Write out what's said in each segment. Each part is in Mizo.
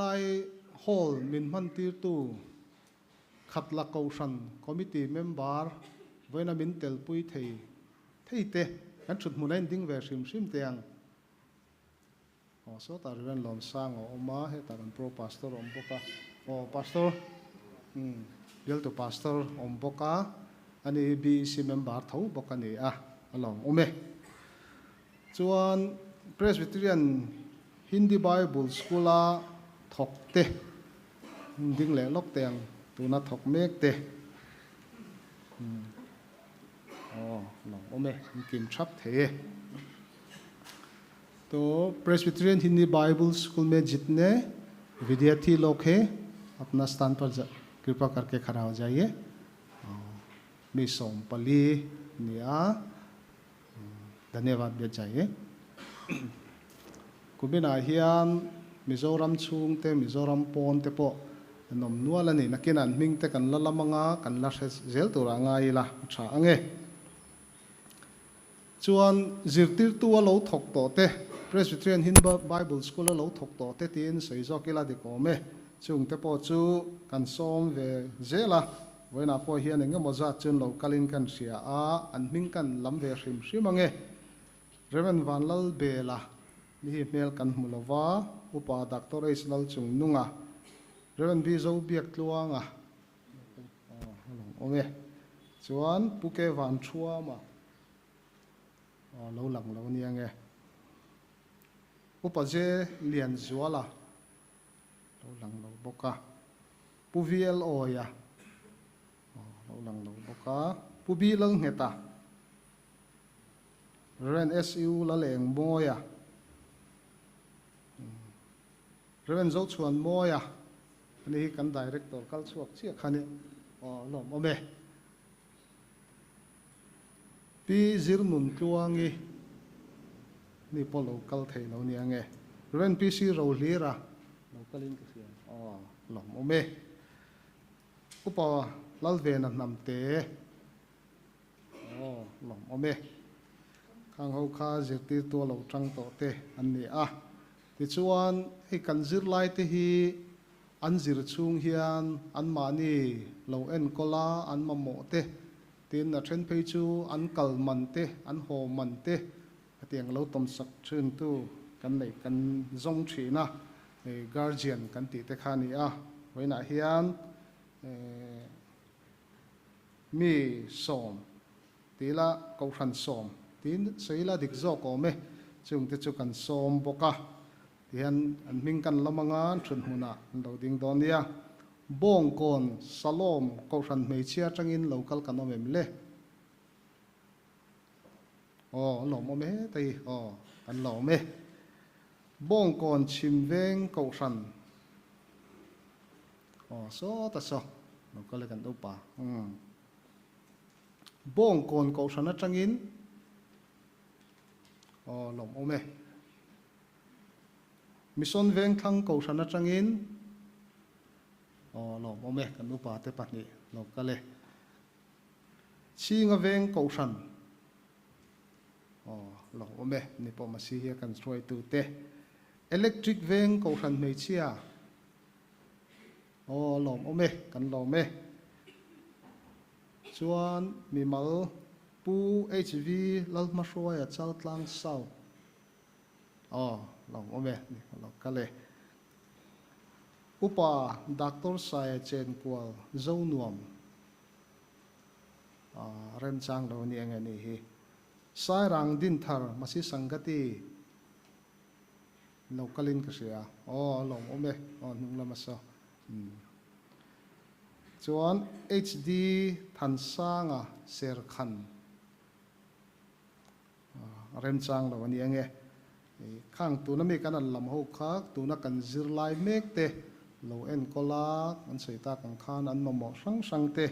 Helai hall min hmantirtu Khatla Kohhran Committee member vawiina min telpui thei thei te kan thut hmun a inding ve hrim hrim teh ang. Aw sawtah Rev. Lawmsang a awm a, hetah kan Pro Pastor a awm bawk a. Aw Pastor, umm bialtu Pastor a awm bawk a, ani BEC member tho bawk a ni a, a lawmawm e. Chuan Presbyterian Hindi Bible School-a thawk te, ding leh lawk te ang tuna thawk mek te, umm aw lawmawm e, an kim thap thei e. To Presbyterian Hindi Bible School mein jitne vidyarthi log he apna sthan par kripa karke khara ho jaiye. Mi 14 ni a dhanyawad bet jaiye. Kuminah hian Mizoram chhungte, Mizoram pawn te pawh an awm nual a ni. Nakinah an hming te kan la lam anga kan la hre zel turah ngai ila a tha ang e. Chuan zirtirtu a lo thawk tawh te, Presbyterian Hindi Bible School a lo thawk tawh te tiin sawi zawk ila dik awm e. Chungte pawh chu kan sawm ve zel a, vawiinah pawh hian eng emaw zat chuan lo kalin kan hria a, an hming kan lam ve hrim hrim ang e. Rev. Vanlalbela ni hi hmel kan hmu lo va, Upa Doctor H. Lalchungnunga, Rev. B. Zobiaktluanga, Awm e. Chuan Pu Ke Van Thuama lo lang lo nia nge. Upa Je Lian Zuala lo lang lo bawk a. Pu VL Awia lo lang lo bawk a. Pu B Lalngheta, Rev. SU Lalengmawia, Rev. Zochhuanmawia, Ani hi kan Director kal chhuak chiah kha nia aw lawm awm e. Pi Zirnun Tluangi ni pawh lo kal thei lo nia nge. Rev. PC Rohlira lo kalin ka hria aw lawm awm e. Upa Lalvena Hnamte aw lawm awm e. Khang ho kha zirtirtu a lo tang tawh te an ni a. Tichuan, hei kan zirlaite hi an zir chhung hian anmahni lo enkawl a, an mamawh te, tin a then phei chu an kal man te, an haw man te hetiang lo tawmsak thintu kan neih kan zawng thin a, hei guardian kan tih te kha a ni a. Vawiinah hian mi 10 Ti ila Kohhran 10 tiin sawi ila dik zawk awm e, chungte chu kan sawm bawk a, tihian an hming kan lam anga thut hmunah an lo ding dawn nia. Bawngkawn Salom Kohhran hmeichhia atangin lo kal kan awm em le? Aw, an lawm awm e tei, aw, kan lawm e. Bawngkawn Chhimveng Kohhran, aw, sawta saw, lo kal e kan upa, umm. Bawngkawn Kohhran atangin aw lawm awm e. Mission Vengthlang Kohhran atangin aw lawm awm e kan upa te pahnih lo kal e. Chhinga Veng Kohhran aw lawm awm e ni pawh Masihi a kan hruaitu te. Electric Veng Kohhran hmeichhia Aw lawm awm e, kan lawm e. Chuan mimal Pu HV Lalhmahruaia Chaltlang South. Aw lawm awm e, ni ka lo kal e. Upa Doctor Saia Chenkual Zonuam remchang lo a ni enge ni hi. Sairang Dinthar Masi Sangati. Lo kalin ka hria. Aw a lawm awm e. Aw hnung lama saw. Umm. Chuan HD Thansanga Serkhan a remchang lo a ni ange. Khang tuna mi kan an lam ho kha tuna kan zirlai mek te lo enkawl a, kan sawi tak ang khan an mamawh hrang hrang te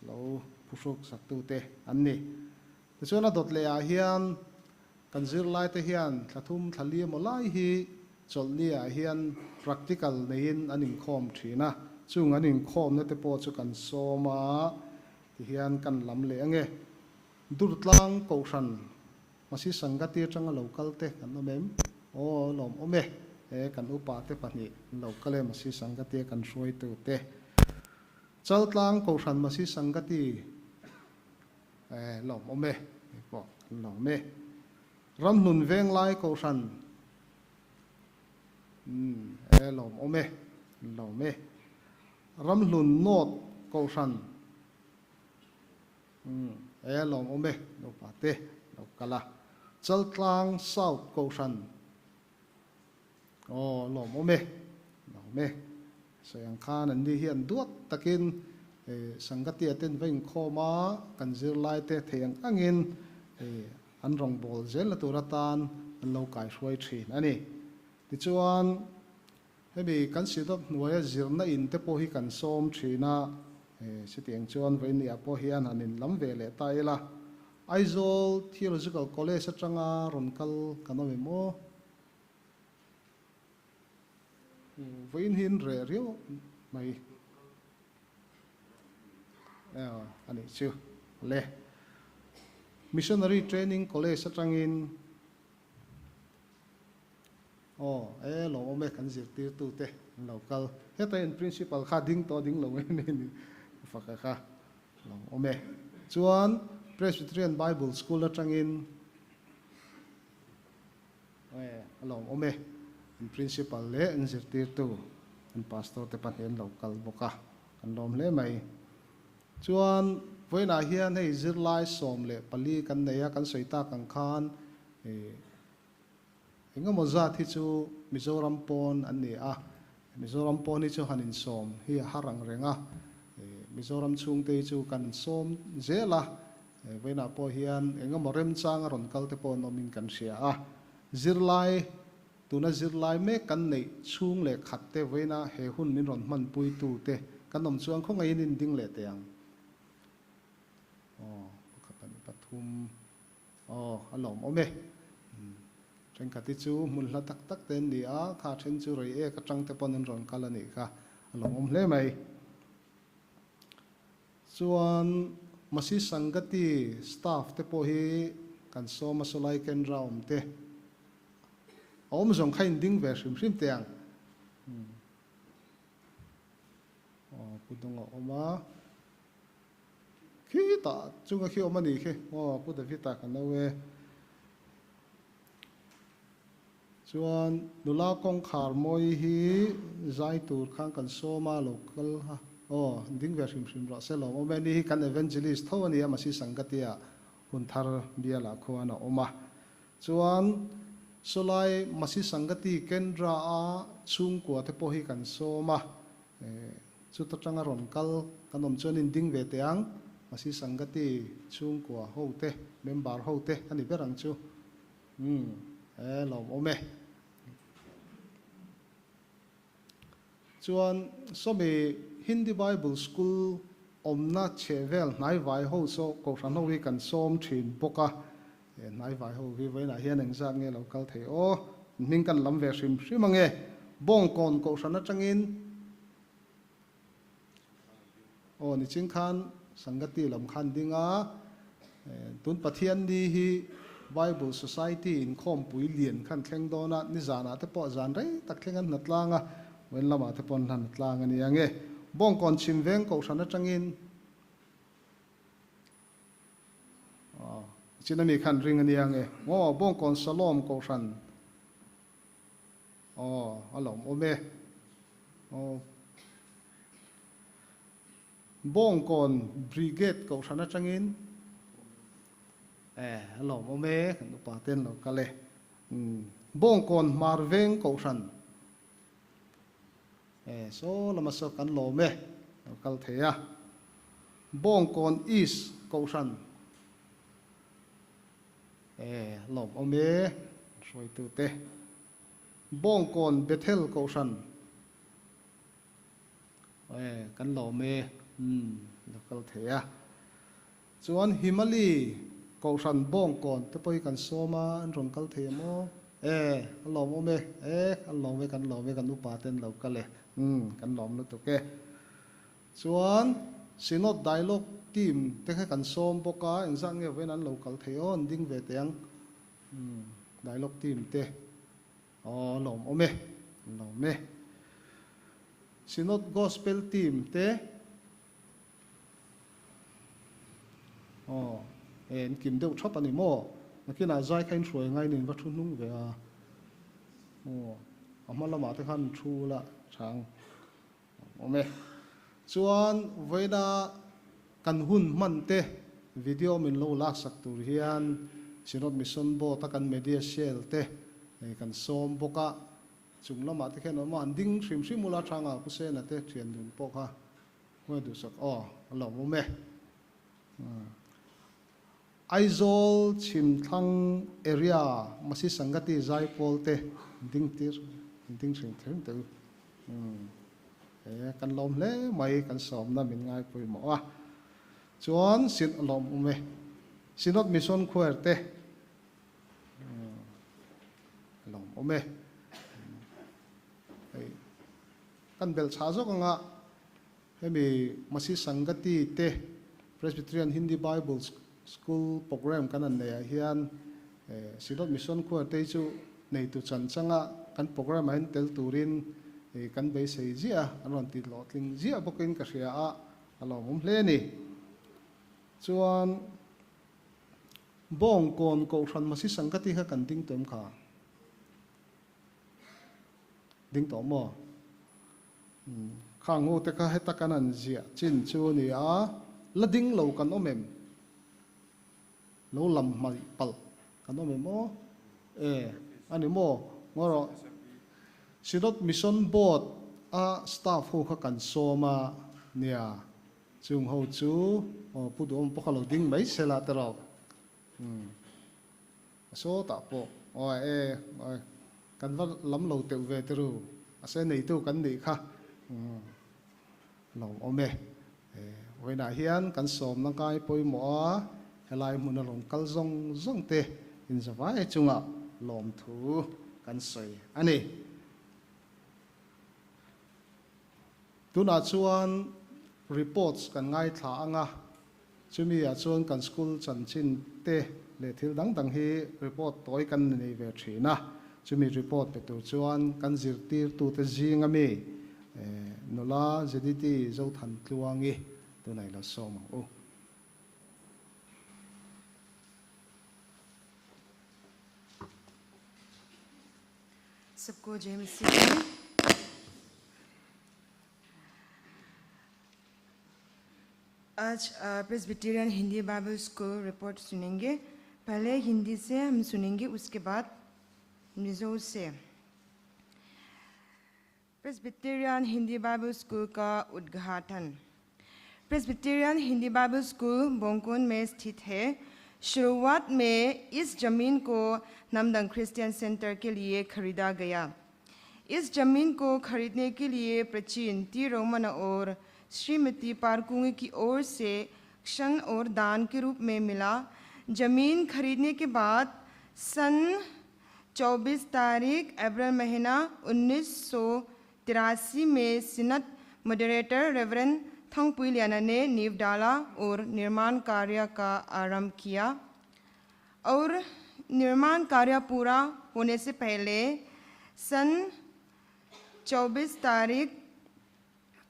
lo phuhruk sak tu te an ni. Tichuan a dawt leh ah hian Kan zirlaite hian thla thum thla li emaw lai hi chawlhni ah hian practical neiin an inkhawm thin a, chung an inkhawmna te pawh chu kan sawm a, tihian kan lam leh ange. Durtlang Kohhran Masi Sangati atanga lo kal te kan awm em? Aw lawm awm e. E kan upa te pahnih an lo kal e Masi Sangati a kan hruaitu te. Chaltlang Kohhran Masi Sangati e lawmawm e hei pawh kan lawm e. Ramhnun Venglai Kohhran umm e lawmawm e kan lawm e. Ramhlun North Kohhran Umm e lawmawm e nupa te lo kal a. Chaltlang South Kohhran Aw lawmawm e lawm e. Sawi ang khan an ni hian duat takin Sangatia ten va inkhawm a kan zirlai te thei ang angin an rawngbâwl zelna tur atan an lo kaihruai thin a ni. Tichuan Hemi kan Synod hnuaia zirna in te pawh hi kan sawm thin a, chutiang chuan vawinia pawh hian han inlam ve leh ta ila. Aizawl Theological College atanga rawn kal kan awm em aw? Vawiin hi in reh riau mai a nih chu le. Missionary Training College atangin. Aw, e lawmawm e kan zirtirtute an lo kal. Heta in principal kha ding tawh ding lo em em ni faka kha lawmawm e. Chuan Presbyterian Bible School atangin e a lawmawm e an principal leh an zirtirtu an pastor te pahnih an lo kal bawk a, kan lawm hle mai. Chuan vawiinah hian hei zirlai 14 kan nei a, kan sawi tak ang khan e Engemaw zat hi chu Mizoram pawn an ni a, Mizoram pawn hi chu han insawm hi a har ang reng a, Mizoram chhungte hi chu kan sawm zel a, vawiinah pawh hian engemaw remchang a rawn kal te pawh an awmin kan hria a, zirlai, tuna zirlai mek kan neih chhung leh khat te vawiina he hun min rawn hmanpuitu te kan awm chuan khawngaihin inding leh teh ang. Aw, pakhat pahnih pathum. Aw, a lawmawm e. Thenkhat hi chu hmun hla tak tak te an ni a, kha then chu rei ek atang te pawn an rawn kal a nih kha, a lawmawm hle mai. Chuan Masi Sangati staff te pawh hi kan sawm a sawlai Kendra awm te a awm zawng kha in ding ve hrim hrim teh ang. Aw, Pu Dunga awm a. Khitah chunga khi awm a nih khi. Aw Pu David-a ka no e. Chuan nula kawngkhar mawi hi zai tur khan kan sawm a lo kal a. Aw ding ve hrim hrim rawh se lawm awm e. Ni hi kan evangelist tho a ni a Masi Sangatia hun thar bialah khuan a awm a. Chuan sawlai Masi Sangati Kendra a chhungkua te pawh hi kan sawm a. Chuta tanga rawn kal kan awm chuan in ding ve teh ang, Masi Sangati chhungkua ho te, member ho te a ni ber ang chu. Umm, e lawmawm e. Chuan sawmi Hindi Bible School awmna chhehvel hnaivai ho saw Kohhran ho hi kan sawm thin bawk a, he hnaivai ho hi vawiinah hian engzat nge lo kal thei aw, hming kan lam ve hrim hrim ange. Bawngkawn Kohhran atangin Aw nichin khan Sangati lam khan ding a, tun Pathian ni hi Bible Society inkhawmpui lian khan thleng dawn a, nizanah te pawh zan rei tak thleng an hna tlang a, vawiin lamah te pawh an hna tlang a ni ange. Bawngkawn chhim veng Kohhran atangin aw nichin ami khan ring a ni ange. Aw Bawngkawn Salom Kohhran. Aw, a lawmawm e. Aw. Bawngkawn Brigade Kohhran atangin e, a lawmawm e, kan upa te an lo kal e. Umm, Bawngkawn Hmar Veng Kohhran e, saw lama saw kan lawm e, lo kal thei a. Bawngkawn East Kohhran E, lawmawm e, hruaitute. Bawngkawn Bethel Kohhran. E, kan lawm e, umm, lo kal thei a. Chuan Himali Kohhran Bawngkawn te pawh hi kan sawm a, an rawn kal thei em aw? E, a lawmawm e, e, kan lawm e, kan lawm e, kan upa te an lo kal e, umm, kan lawm lutuk e. Chuan Synod Dialogue Team te kha kan sawm bawk a, engzat nge vawiin an lo kal thei aw, an ding ve teh ang. Umm, Dialogue Team te aw a lawmawm e. Lawm e. Synod Gospel Team te aw e an kim deuh thap a ni maw? Nakinah zai kha in hruai ngai nen va thu hnung ve a. Aw a hma lamah te khan thu la chang awm e. Chuan vawiina kan hun hman te video min lo laksak tur hian Synod Mission Board a kan media cell te kan sawm bawk a. Chung lamah te khian awm a, an ding hrim hrim ula Thanga Pu Sena te thian dun pawh kha hmuai duhsak aw a lo awm e. Aizawl chhimthlang area Masi Sangati Zaipawl te an ding tir an ding hrim hrim teh u. He kan lawm hle mai kan sawmna min ngai pawimawh a. Chuan sin a lawm awm e. Synod Mission Choir te A lawm awm e. Hei kan belh chhah zawk anga hemi Masi Sangati te Presbyterian Hindi Bible School program kan han neih ah hian Synod Mission Choir te hi chu neitu chan changa kan program ah hian tel turin kan beisei ziah a, an rawn ti hlawhtling ziah bawkin ka hria a, a lawmawm hle a ni. Chuan. Bawngkawn Kohhran Masi Sangati kha kan ding tawh em kha? Ding tawh maw? Khang ho te kha heta kan han ziah chin chu a ni a, la ding lo kan awm em? Lo lam hmaih palh kan awm em aw? E, a ni maw? Ngaw rawh. Synod Mission Board a staff ho kha kan sawm a nia. Chung ho chu aw Pu Duhawm pawh kha lo ding mai se la te rawk. Umm a sawtah pawh aw e aw kan va lam lo teuh ve te ru a se neitu kan nih kha umm lo awm e. Vawiinah hian kan sawmna ngai pawimawh a helai hmuna rawn kal zawng zawng te inzavai chungah lawmthu kan sawi a ni. Tunah chuan reports kan ngaithla ang a, chumi ah chuan kan school chanchin te leh thil dang dang hi report tawi kan nei ve thin a, chumi report pe tur chuan kan zirtirtute zing ami nula Zediti Zothantluangi tunah i lo sawm ang u. Sabko James hi आज Presbyterian Hindi Bible school report सुनेंगे। पहले हिंदी से हम सुनेंगे, उसके बाद मिजो से। Presbyterian Hindi Bible school का उद्घाटन। Presbyterian Hindi Bible school Bawngkawn में स्थित है। शुरुआत में इस जमीन को नमदंग क्रिश्चियन सेंटर के लिए खरीदा गया। इस जमीन को खरीदने के लिए प्राचीन टी रोमन और श्रीमती पारकुंग की ओर से क्षण और दान के रूप में मिला। जमीन खरीदने के बाद सन 24 तारीख अप्रैल महीना 1983 में सिनत मॉडरेटर रेवरेंड थंगपुलियाना ने नींव डाला और निर्माण कार्य का आरंभ किया। और निर्माण कार्य पूरा होने से पहले सन 24 तारीख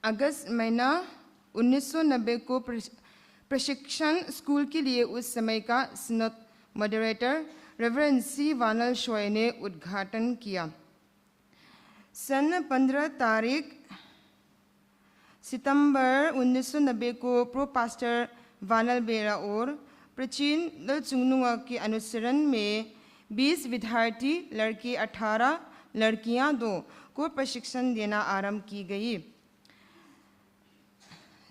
अगस्त महीना 1990 को प्रशिक्षण स्कूल के लिए उस समय का सिनत moderator reverend सी वानल शोय ने उद्घाटन किया। सन 15 तारीख सितंबर 1990 को प्रो पास्टर वानल बेरा और प्राचीन ललचुंगनुआ के अनुसरण में 20 विद्यार्थी लड़के 18 लड़कियां 2 को प्रशिक्षण देना आरंभ की गई।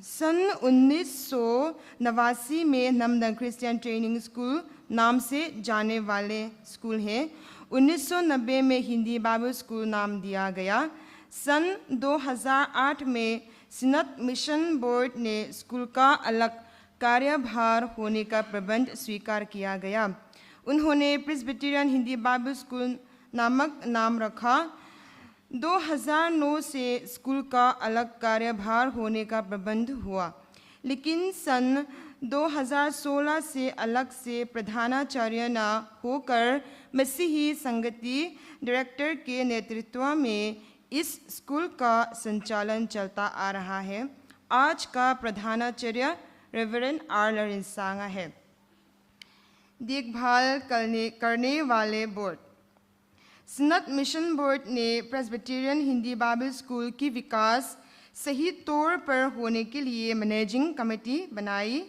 सन 1989 में नमदंग Christian training school नाम से जाने वाले स्कूल है। 1990 में हिंदी बाइबल स्कूल नाम दिया गया। सन 2008 में सिनत मिशन बोर्ड ने स्कूल का अलग कार्यभार होने का प्रबंध स्वीकार किया गया। उन्होंने Presbyterian Hindi Bible school नामक नाम रखा। 2009 से स्कूल का अलग कार्यभार होने का प्रबंध हुआ, लेकिन सन 2016 से अलग से प्रधानाचार्य न होकर मसीही संगति डायरेक्टर के नेतृत्व में इस स्कूल का संचालन चलता आ रहा है। आज का प्रधानाचार्य रेवरेंड are लरिनसांगा है। देखभाल करने करने वाले बोर्ड। सनत मिशन बोर्ड ने Presbyterian Hindi Bible school की विकास सही तौर पर होने के लिए मैनेजिंग कमेटी बनाई।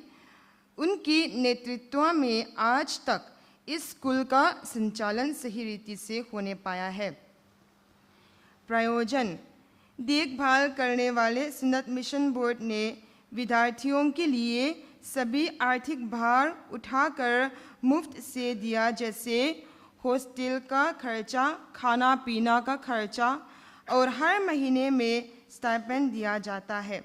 उनकी नेतृत्व में आज तक इस स्कूल का संचालन सही रीति से होने पाया है। प्रयोजन। देखभाल करने वाले सनत मिशन बोर्ड ने विद्यार्थियों के लिए सभी आर्थिक भार उठाकर मुफ्त से दिया, जैसे हॉस्टल का खर्चा, खाना पीना का खर्चा और हर महीने में स्टाइपेंड दिया जाता है।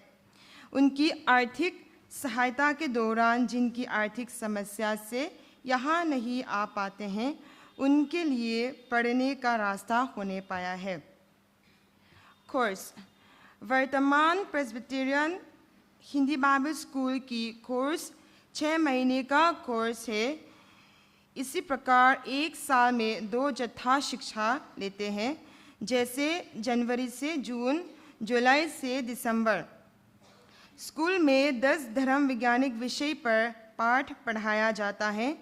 उनकी आर्थिक सहायता के दौरान जिनकी आर्थिक समस्या से यहाँ नहीं आ पाते हैं, उनके लिए पढ़ने का रास्ता होने पाया है। कोर्स। वर्तमान Presbyterian Hindi Bible school की कोर्स 6 महीने का कोर्स है। इसी प्रकार एक साल में 2 जत्था शिक्षा लेते हैं, जैसे जनवरी से जून, जुलाई से दिसंबर। स्कूल में 10 धर्म वैज्ञानिक विषय पर पाठ पढ़ाया जाता है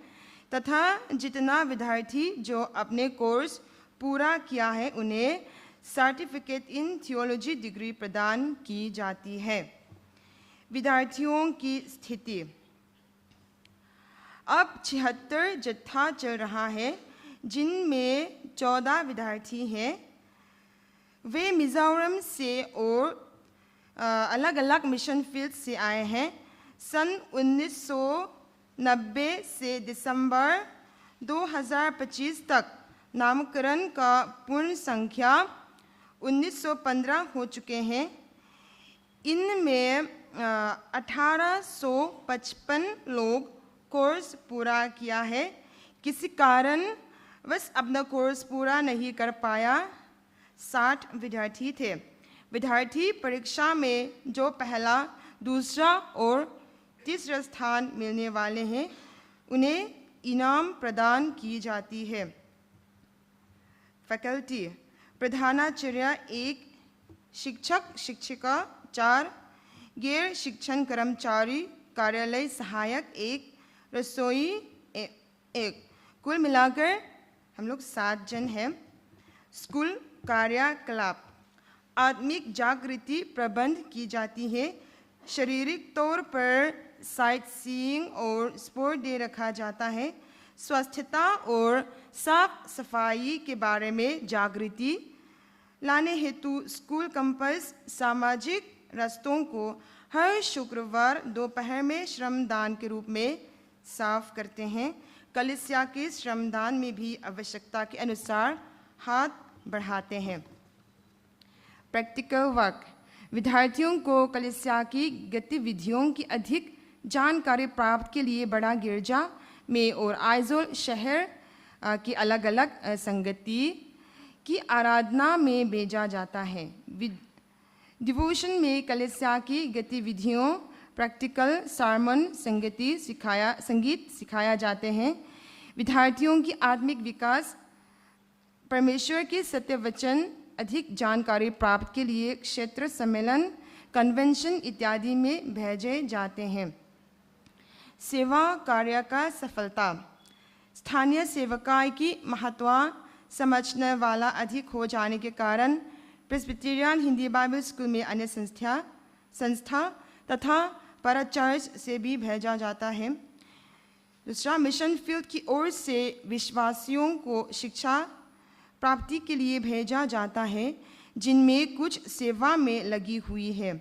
तथा जितना विद्यार्थी जो अपने कोर्स पूरा किया है उन्हें certificate in theology degree प्रदान की जाती है। विद्यार्थियों की स्थिति। अब 76 जत्था चल रहा है, जिनमें 14 विद्यार्थी हैं। वे मिजोरम से और अलग अलग मिशन फील्ड से आए हैं। सन 1990 से दिसंबर 2025 तक नामकरण का पूर्ण संख्या 1915 हो चुके हैं। इनमें 1855 लोग कोर्स पूरा किया है। किसी कारण बस अपना कोर्स पूरा नहीं कर पाया 60 विद्यार्थी थे। विद्यार्थी परीक्षा में जो पहला, दूसरा और तीसरा स्थान मिलने वाले हैं उन्हें इनाम प्रदान की जाती है। फैकल्टी। प्रधानाचार्य 1, शिक्षक शिक्षिका 4, गैर शिक्षण कर्मचारी कार्यालय सहायक 1, रसोई 1। कुल मिलाकर हम लोग 7 जन हैं। स्कूल कार्यकलाप। आत्मिक जागृति प्रबंध की जाती है। शारीरिक तौर पर साइट सीइंग और स्पोर्ट डे रखा जाता है। स्वस्थता और साफ सफाई के बारे में जागृति लाने हेतु स्कूल कैंपस सामाजिक रास्तों को हर शुक्रवार दोपहर में श्रमदान के रूप में साफ करते हैं। कलिसिया के श्रमदान में भी आवश्यकता के अनुसार हाथ बढ़ाते हैं। Practical work. विद्यार्थियों को कलिसिया की गतिविधियों की अधिक जानकारी प्राप्त के लिए बड़ा गिरजा में और आइजोल शहर की अलग अलग संगति की आराधना में भेजा जाता है। डिवोशन में कलिसिया की गतिविधियों, प्रैक्टिकल सारमन, संगति सिखाया संगीत सिखाया जाते हैं। विद्यार्थियों की आत्मिक विकास, परमेश्वर के सत्य वचन अधिक जानकारी प्राप्त के लिए क्षेत्र सम्मेलन, कन्वेंशन इत्यादि में भेजे जाते हैं। सेवा कार्य का सफलता। स्थानीय सेवकाई की महत्व समझने वाला अधिक हो जाने के कारण Presbyterian Hindi Bible school में अन्य संस्था तथा पैराचर्च से भी भेजा जाता है। दूसरा, मिशन फील्ड की ओर से विश्वासियों को शिक्षा प्राप्ति के लिए भेजा जाता है, जिनमें कुछ सेवा में लगी हुई है।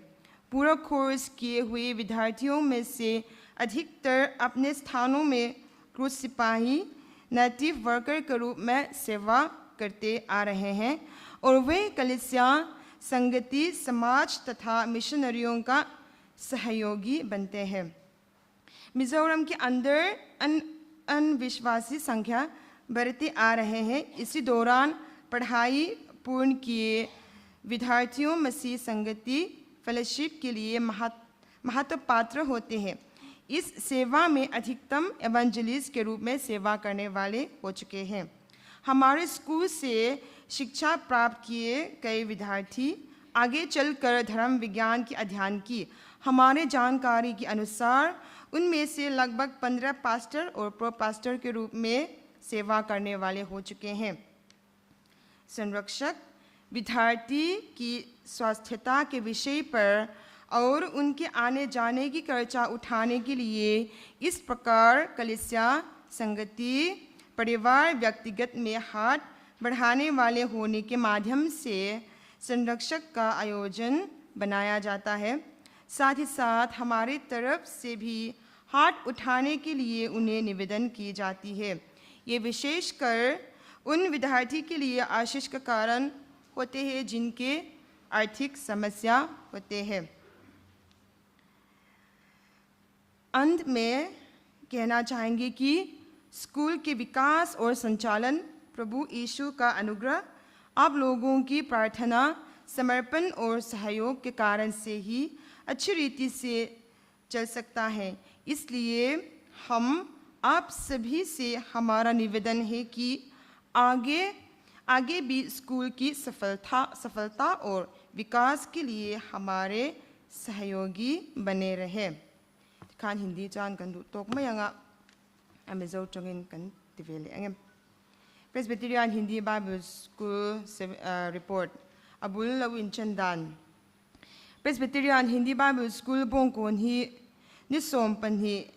पूरा कोर्स किए हुए विद्यार्थियों में से अधिकतर अपने स्थानों में क्रूस सिपाही, नेटिव वर्कर के रूप में सेवा करते आ रहे हैं और वे कलिसिया, संगति, समाज तथा मिशनरियों का सहयोगी बनते हैं। मिजोरम के अंदर अनविश्वासी संख्या बढ़ती आ रहे हैं। इसी दौरान पढ़ाई पूर्ण किए विद्यार्थियों मसीह संगति फेलोशिप के लिए महत्वपात्र होते हैं। इस सेवा में अधिकतम एवेंजलिस्ट के रूप में सेवा करने वाले हो चुके हैं। हमारे स्कूल से शिक्षा प्राप्त किए कई विद्यार्थी आगे चलकर धर्म विज्ञान की अध्ययन की। हमारे जानकारी के अनुसार उनमें से लगभग 15 पास्टर और प्रो पास्टर के रूप में सेवा करने वाले हो चुके हैं। संरक्षक विद्यार्थी की स्वास्थ्यता के विषय पर और उनके आने जाने की खर्चा उठाने के लिए इस प्रकार कलीसिया, संगति, परिवार, व्यक्तिगत में हाथ बढ़ाने वाले होने के माध्यम से संरक्षक का आयोजन बनाया जाता है। साथ ही साथ हमारी तरफ से भी हाथ उठाने के लिए उन्हें निवेदन की जाती है। ये विशेषकर उन विद्यार्थी के लिए आशीष का कारण होते हैं जिनके आर्थिक समस्या होते हैं। अंत में कहना चाहेंगे कि स्कूल के विकास और संचालन प्रभु यीशु का अनुग्रह, आप लोगों की प्रार्थना, समर्पण और सहयोग के कारण से ही अच्छी रीति से चल सकता है। इसलिए हम आप सभी से हमारा निवेदन है कि आगे आगे भी स्कूल की सफलता सफलता और विकास के लिए हमारे सहयोगी बने रहे। Khan Hindi chuan kan duh tawk mai anga a Mizo tawngin kan ti ve leh ang em. Presbyterian Hindi Bible School Report a bul lo in chen dan. Presbyterian Hindi Bible School Bawngkawn hi ni 12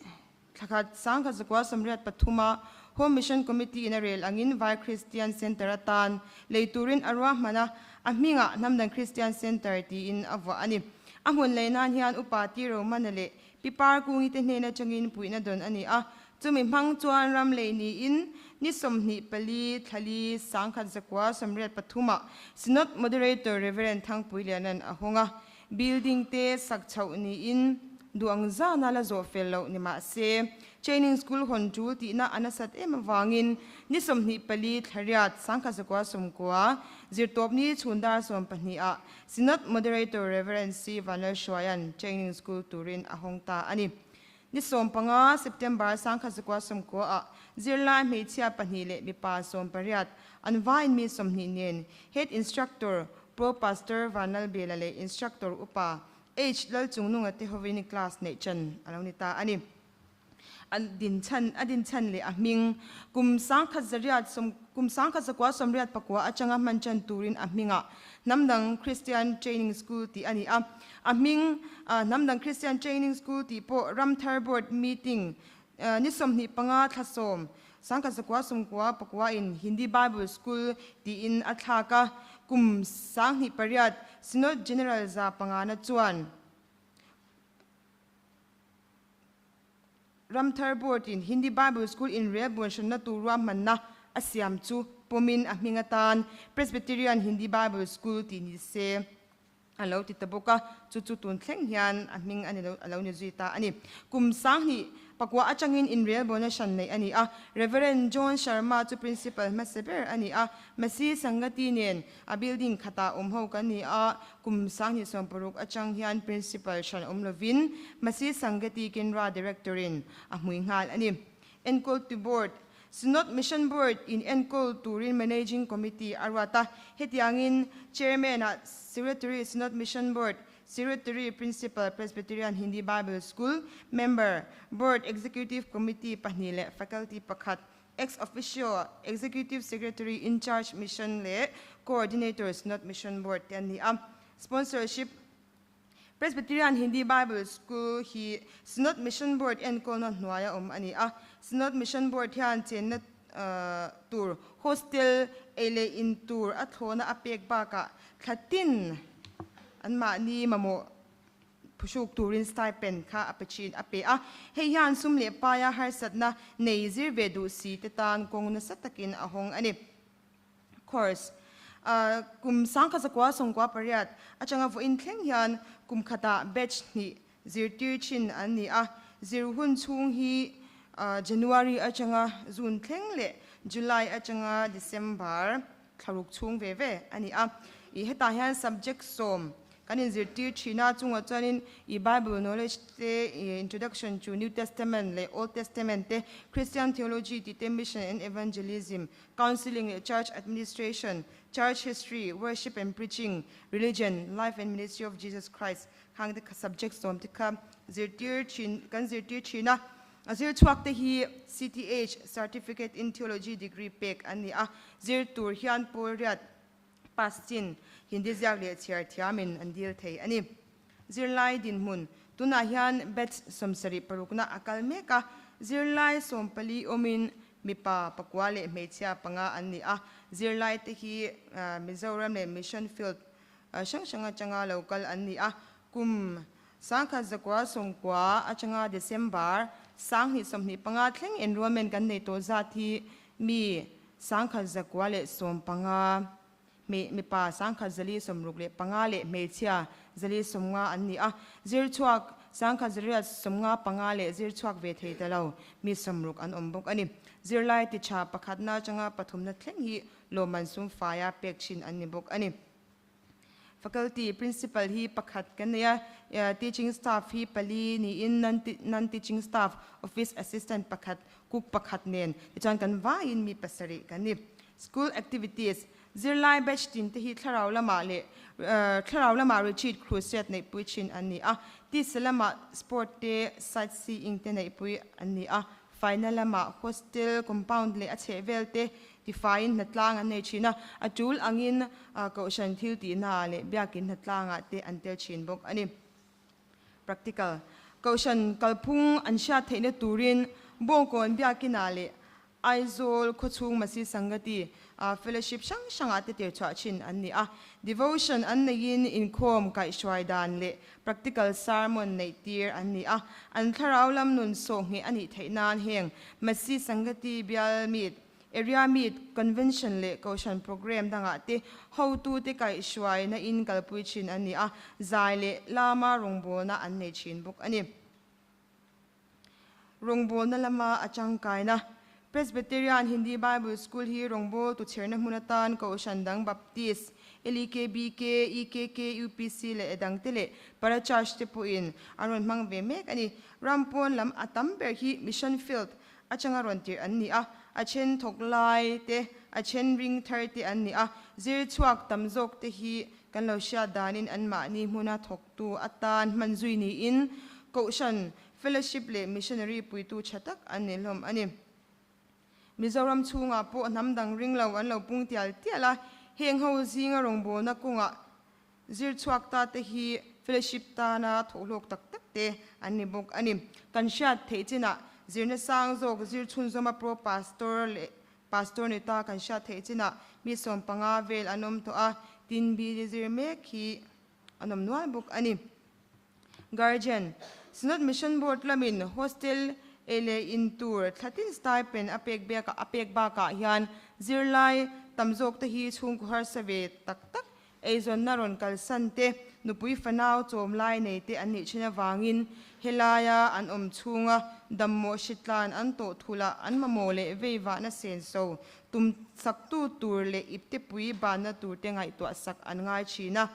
thlakhat 1983 ah Home Mission Committee in a rel angin Vai Christian Centre atan lei turin a ruahman a, a hmingah Hnamdang Christian Centre tiin a vuah a ni. A hmun lei nan hian upa ti Romana leh Pi Parkungi te hnen atangin puihna dawn a ni a, chumi hmang chuan ram lei niin ni 24 thlali 1983 ah Synod Moderator Rev. Thangpuilianan a hawng a, building te sak chhoh niin duh ang zana la zawh fel loh ni mah se, Training School hawn tul tihna a nasat em avangin ni 24 thlariat 1990 zirtawpni chhun dar 12 ah Synod Moderator Rev. C. Vanlalhruaia'n Training School turin a hawng ta a ni. Ni 15 September 1990 ah zirlai hmeichhia pahnih leh mipa 18 an vaiin mi 20 nen Head Instructor Pro Pastor Vanlalbela leh Instructor Upa H. Lalchungnunga te hovin class neih chan a lo ni ta a ni. A din chhan a din chhan leh a hming kum 1100 sawm kum 1989 atanga hman chan turin a hmingah Hnamdang Christian Training School tih a ni a. A hming Hnamdang Christian Training School tih pawh Ramthar Board Meeting ni 25 thla 10 1999 in Hindi Bible School tiin a thlak a. Kum 2008 Synod General 500 na chuan Ramthar Board in Hindi Bible School in relbun hranna tur ruahmanna a siam chu pawmin a hming atan Presbyterian Hindi Bible School tih ni se a lo ti ta bawk a, chu chu tun thleng hian a hming a ni lo a lo ni zui ta a ni. Kum 2009 atangin inrelbawlna hran neih a ni a, Reverend John Sharma chu Principal hmasa ber a ni a, Masi Sangati nen A building khatah awm ho kan ni a, kum 2060 atang hian Principal hran awm lovin Masi Sangati Kendra Director-in a hmui nghal a ni. Enkawl tu Board, Synod Mission Board in enkawl turin Managing Committee a ruat a, hetiangin Chairman-ah Secretary Synod Mission Board, Secretary Principal Presbyterian Hindi Bible School, Member, Board Executive Committee pahnih leh Faculty pakhat Ex officio Executive Secretary in charge Mission leh Coordinator Synod Mission Board te an ni a. Sponsorship Presbyterian Hindi Bible School hi Synod Mission Board enkawlna hnuaia awm a ni a. Synod Mission Board hian chenna tur hostel ei leh in tur a thlawhna a pek bakah thla tin anmahni mamawh Phuhruk turin stipend kha a pe thin a pe a, hei hian sum leh paia harsatna nei zir ve duh si te tan kawng nasa takin a hawng a ni. Course kum 1998 atanga vawiin thleng hian kum khatah batch hnih zirtir thin an ni a, zir hun chhung hi January atanga June thleng leh July atanga December thlaruk chhung ve ve a ni a. Hetah hian subject sawm. kan inzirtir thin a, chungah chuanin i Bible knowledge te, i Introduction to New Testament leh Old Testament te, Christian Theology tih te, Mission and Evangelism, Counselling leh Church Administration, Church History, Worship and Preaching, Religion, Life and Ministry of Jesus Christ khang te kha subject sawm te kha zirtir thin kan zirtir thin a. A zir chhuak te hi CTH, Certificate in Theology degree pek an ni a, zir tur hian pawl riat pass chin Hindi ziak leh chhiar thiamin an dil thei a ni. Zirlai dinhmun, Tunah hian batch 76na a kal mek a, zirlai 14 awmin mipa pakua leh hmeichhia panga an ni a, zirlai te hi Mizoram leh Mission Field hrang hrang atanga lo kal an ni a, kum 1990 atanga December 2025 thleng enrollment kan nei tawh zat hi mi 1115 mipa 1465 leh hmeichhia 450 an ni a, zir chhuak 1895 leh zir chhuak ve thei ta lo mi 60 an awm bawk a ni. Zirlai titha pakhatna atanga pathumna thleng hi lawmman sum faia pek thin an ni bawk a ni. Faculty Principal hi pakhat kan nei a, teaching staff hi pali niin non-teaching staff, office assistant pakhat, cook pakhat nen tichuan kan vaiin mi pasarih kan ni. School activities, Zirlai batch tin te hi thlarau lamah leh thlarau lamah retreat crusade neihpui thin an ni a, tisa lamah sport te, sightseeing te neihpui an ni a, Faina lamah hostel compound leh a chheh vel te tifaiin hnatlang an nei thin a, a tul angin kohhran thil tihnaah leh biakin hnatlangah te an tel thin bawk a ni. Practical, Kohhran kalphung an hriat theihna turin Bawngkawn biakinah leh Aizawl khawchhung Masi Sangati fellowship hrang hrangah te tirchhuah thin an ni a. Devotion an neihin inkhawm kaihhruai dan leh practical sermon neih tir an ni a. An thlarau lam nun sawhngheh a nih theih nan heng Masi Sangati bial meet, area meet, convention leh kohhran programme dangah te hotute kaihhruaina in kalpui thin an ni a, zai leh lama rawngbawlna an nei thin bawk a ni. Rawngbawlna lama a tangkaina. Presbyterian Hindi Bible School hi rawngbawltu chherna hmun atan Kohhran dang Baptist, LEKBK, EKK, UPC leh dangte leh Para Church te pawhin an rawn hmang ve mek a ni. Ram pawn lam a tam ber hi Mission Field atanga rawn tirh an ni a, a then thawk lai te, a then ring thar te an ni a, zir chhuak tam zawk te hi kan lo hriat danin anmahni hmuna thawktu atan hman zui niin Kohhran Fellowship leh Missionary puitu tha tak an ni hlawm a ni. Mizoram chhungah pawh hnam dang ring lo an lo pung tial tial a, heng ho zinga rawngbawlna kawngah zir chhuak ta te hi Fellowship tana thawhhlawk tak tak te an ni bawk a ni. Kan hriat theih chinah zirna sang zawk zir chhunzawma Pro Pastor leh Pastor ni ta kan hriat theih chinah mi 15 vel an awm tawh a, tin bili zir mek hi an awm nual bawk a ni. Guardian, Synod Mission Board lamin hostel ei leh in tur thlatin stipend a pek bek a pek bakah hian zirlai tam zawk te hi chhungkaw harsa ve tak tak eizawnna rawn kalsan te, nupui fanau chawm lai nei te an nih thin avangin helaia an awm chhunga dammawh hritlan an tawh thulh an mamawh leh veivahna senso tum saktu tur leh iptepui banna tur te ngaihtuah sak an ngai thin a.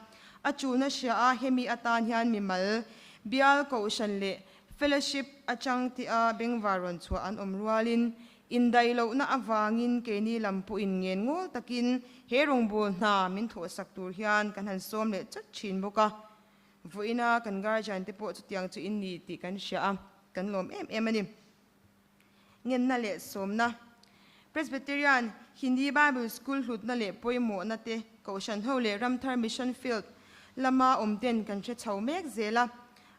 A chulna hria a, hemi atan hian mimal, bial kohhran leh fellowship atang tia bengvar rawn chhuah an awm rualin, indaih lohna avangin keini lam pawhin ngen ngawl takin he rawngbâwl hna min thawhsak tur hian kan han sawm leh chat thin bawk a. Vawiina kan guardian te pawh chutiang chu in ni tih kan hria a, kan lawm em em a ni. Ngenna leh sawmna. Presbyterian Hindi Bible School hlutna leh pawimawhna te Kohhran ho leh Ramthar Mission Field lama awmten kan hre chho mek zel a,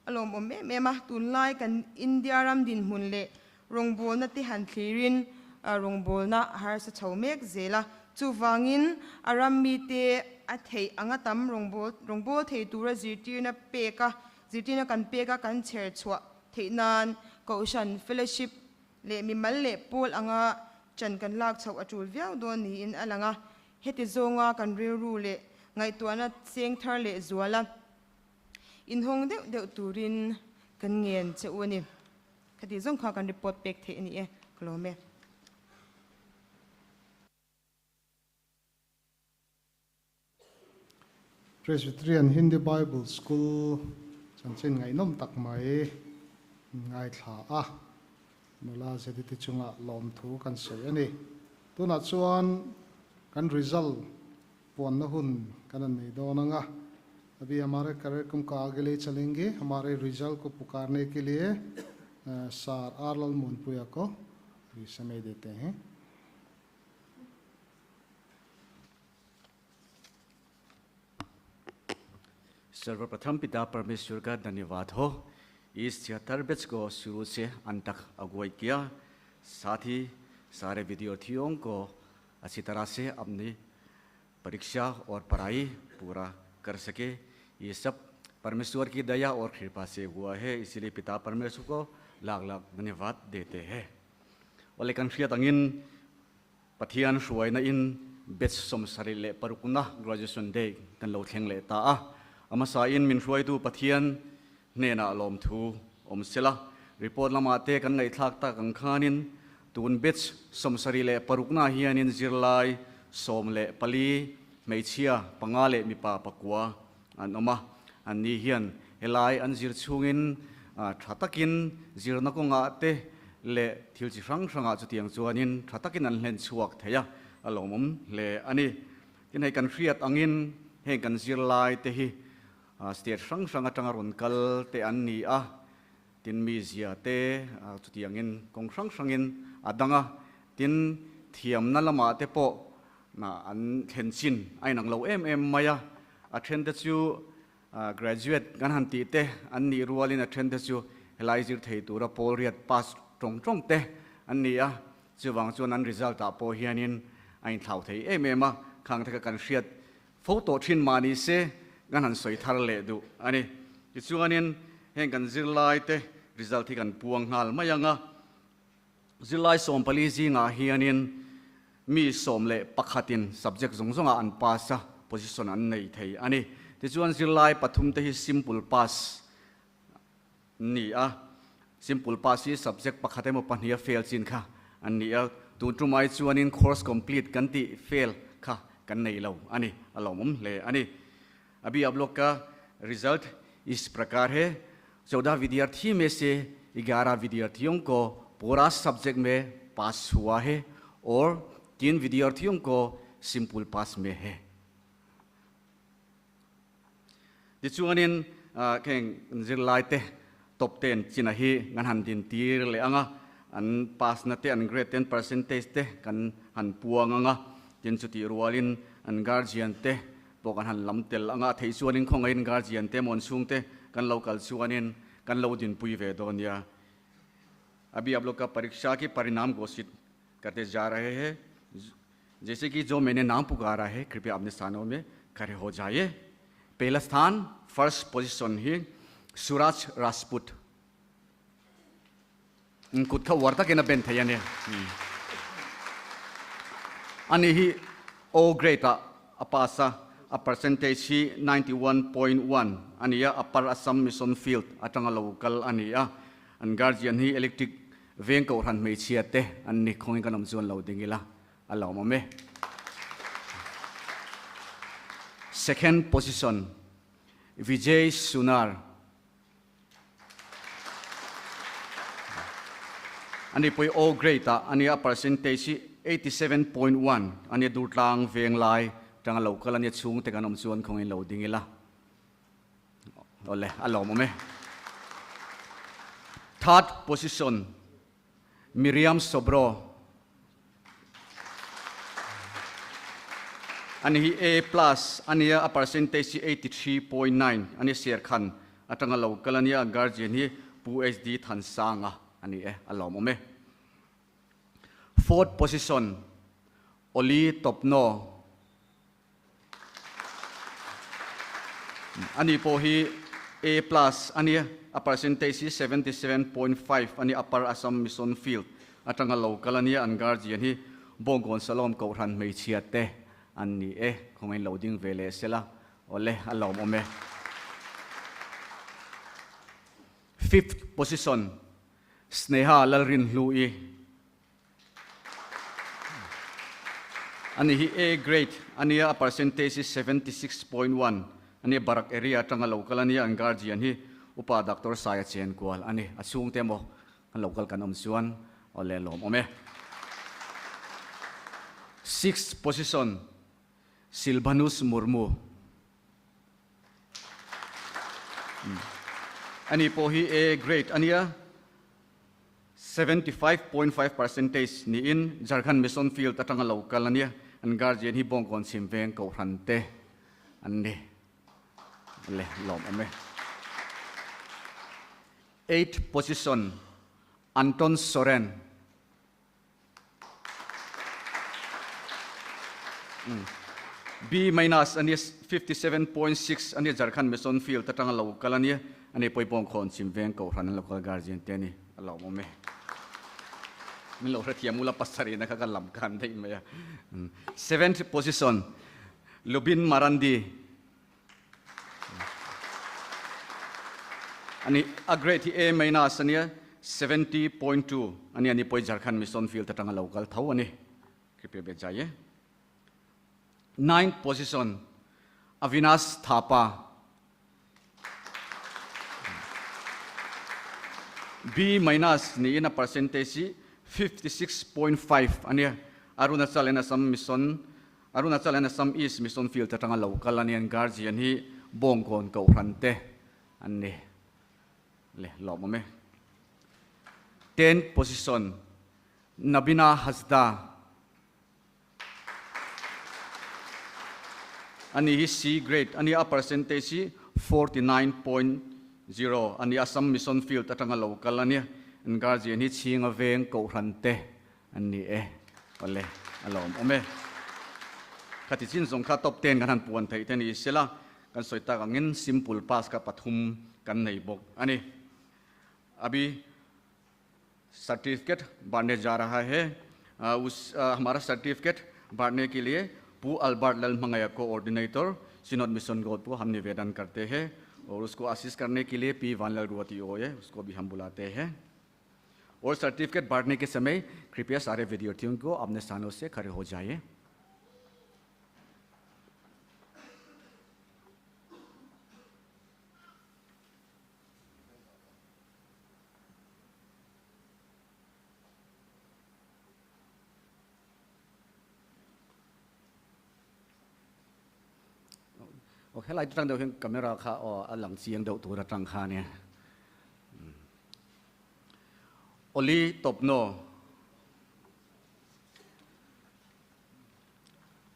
a lawmawm em em a. Tunlai kan India ram dinhmun leh rawngbawlna te han thlirin rawngbawlna a harsa chho mek zel a. Chuvangin a ram mite a theih anga tam rawngbâwl thei tura zirtirna pek a, zirtirna kan pek a kan chher chhuah theih nan Kohhran, Fellowship leh mimal leh pawl anga chan kan lak chhoh a tul viau dawn niin a lang a. Heti zawnga kan rilru leh ngaihtuahna cheng thar leh zuala inhawng deuh deuh turin kan ngen che u a ni. Khati zawng kha kan report pek theih a ni e, ka lawm e. Presbyterian Hindi Bible School chanchin ngaihnawm tak mai ngaithla a, nula Zediti chunga lawmthu kan sawi a ni. Tunah chuan kan result puanna hun kan han nei dawn ang a, अभी हमारे कार्यक्रम का आगे ले चलेंगे हमारे रिजल्ट को पुकारने के लिए sir are लाल मोनपुया को अभी समय देते हैं। सर्वप्रथम पिता परमेश्वर का धन्यवाद हो, इस 76 बैच को शुरू से अंत तक अगुवाई किया, साथ ही सारे विद्यार्थियों को अच्छी तरह से अपनी परीक्षा और पढ़ाई पूरा कर सके। ये सब परमेश्वर की दया और कृपा से हुआ है, इसीलिए पिता परमेश्वर को लाख लाख धन्यवाद देते हैं। और लेकिन फिर अंगिन पथियान शुआई इन बेच सोमसारी ले परुकुना graduation day kan lo thleng le ta a amasa in min hruai tu pathian hnena lawm thu awm sela report lama te kan ngaihthlak tak ang khanin tun batch sawmsarih leh parukna hianin zirlai 14 hmeichhia panga leh mipa pakua an awm a an ni hian helai an zir chhungin tha takin zirna kawngah te leh thil chi hrang hrangah chutiang chuanin tha takin an hlen chhuak thei a a lawmawm hle a ni. Tin hei kan hriat angin heng kan zirlai te hi state hrang hrang atanga rawn kal te an ni a, tin mi zia te chutiangin kawng hrang hrangin a dang a, tin thiamna lamah te pawh an thlen chin a inang lo em em mai a, a then te chu graduate kan han tih te an nih rualin a then te chu helai zir thei tura pawl riat pass tawng tawng te an ni a, chuvang chuan an result ah pawh hianin a inthlau thei em em a, khang te kha kan hriat fo tawh thin mah ni se kan han sawi thar leh duh a ni. Tichuanin heng kan zirlai te result hi kan puang nghal mai ang a, zirlai 14 zingah hianin mi 11 in subject zawng zawngah an pass a, position an nei thei a ni. Tichuan zirlai pathum te hi simple pass ni a, simple pass hi subject pakhat emaw pahnih a fail chin kha an ni a, tun tumai chuanin course complete kan tih fail kha kan nei lo a ni, a lawmawm hle a ni. अभी आप लोग का result इस प्रकार है, 14 विद्यार्थी में से 11 विद्यार्थियों को पूरा सब्जेक्ट में पास हुआ है और 3 विद्यार्थियों को सिंपल पास में है। Tichuanin kheng zirlai te top 10 china hi ngan han din tir le anga an pass na te an grade 10 percentage te kan han puang anga tin chu ti rualin an guardian te pawh kan han lam tel anga thei chuanin khawngaiin guardian te mawn chhung te kan lo kal chuanin kan lo din pui ve dawn nia। अभी आप लोग का परीक्षा के परिणाम घोषित करते जा रहे हैं, जैसे कि जो मैंने नाम पुकारा है कृपया अपने स्थानों में खड़े हो जाइए। पहला स्थान फर्स्ट पोजीशन ही सूरज राजपूत कुत्था वार्ता के ना बेन थे यानी अनि ही ओ ग्रेड अपासा a percentage hi 91.1 ania Upper Assam Mission Field atanga local ania an guardian hi electric veng ko ran mei chia te an ni khongin kan om chuan lo dingila alo ma me। Second position Vijay Sunar ani poi O grade a ania percentage hi 87.1 ania Durtlang veng lai tanga local ania chung te kan om chuan khongin lo dingila ole alo ma me। Third position Miriam Sobro ani hi A plus ania a percentage hi 83.9 ania Sher Khan atanga local ania guardian hi Pu HD Thansanga ani e alo ma me। Fourth position Oli Topno ani po hi A plus ania a percentage hi 77.5 ani Upper Assam Mission Field atanga local ania an guardian hi Bonggon Salom ko ran mei chia te an ni e khongai loading vele sela ole alo mo me। Fifth position Sneha Lalrin Hlui ani hi A grade ania a percentage hi 76.1 Ani Barak area atanga local ania an guardian hi Upa Doctor Saia Chenkual ani. A chhungte emaw kan local kan awm chuan awle lawm awm e. Sixth position Silvanus Murmu. Ani pawh hi A grade ania. 75.5 percentage niin Jharkhand Mission Field atanga lo kal ania. An guardian hi Bawngkawn chhim veng Kohhran te an ni. Le lawm awm e. Eighth position Anton Soren. B minus ania 57.6 ania Jharkhand Mission Field atanga lo kal ania. Ani pawh hi Bawngkawn chhim veng Kohhran an local guardian te ani. A lawm awm e. Min lo hrethiam ula pasarihna kha ka lam khan daih mai a. Seventh position Lubin Marandi. Ani a grade hi A minus ania 70.2 ania ani pawh hi Jharkhand Mission Field atanga lo kal tho ani. Kripya be jai e. Ninth position Avinash Thapa. B minus niin a percentage hi 56.5 a nia. Arunachal and Assam Mission Arunachal and Assam East Mission Field atanga lo kal a nia. Guardian hi Bawngkawn Kohhran te an ni. Le lawmawm e. Tenth position Nabina Hasda. Ani hi C grade a nia, a percentage hi 49.0 a nia, Assam Mission Field atanga lo kal a nia. An guardian hi Chhinga Veng Kohhran te an ni e. Awle, a lawmawm e. Khati chin zawng kha top ten kan han puan theih te ni sela, kan sawi tak angin simple pass kha pathum kan nei bawk a ni. Abi certificate बांटने जा रहा है। उस हमारा सर्टिफिकेट बांटने के लिए पू अल्बर्ट ललमंगया coordinator synod mission गोद को हम निवेदन करते हैं और उसको असिस्ट करने के लिए पी वानलाल रुवती ओए उसको भी हम बुलाते हैं। और सर्टिफिकेट बांटने के समय कृपया सारे विद्यार्थियों को अपने स्थानों से खड़े हो जाइए। Ok, helai tang deuh hian camera kha aw a lang chiang deuh tur atang kha ania. Oli Topno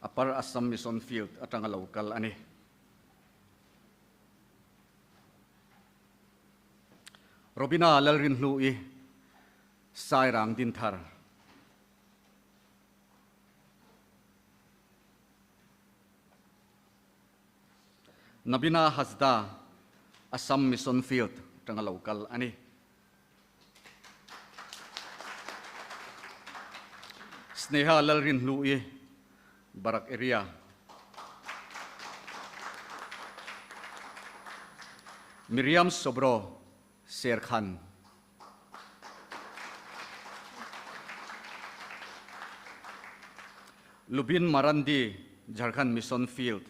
Upper Assam Mission Field atanga lo kal ani. Robina Lalrin Hlui Sairang Dinthar. Nabina Hasda Assam Mission Field atanga lo kal ani. Sneha Lalrin Hlui Barak Area. Miriam Sobro Sher Khan. Lubin Marandi Jharkhand Mission Field.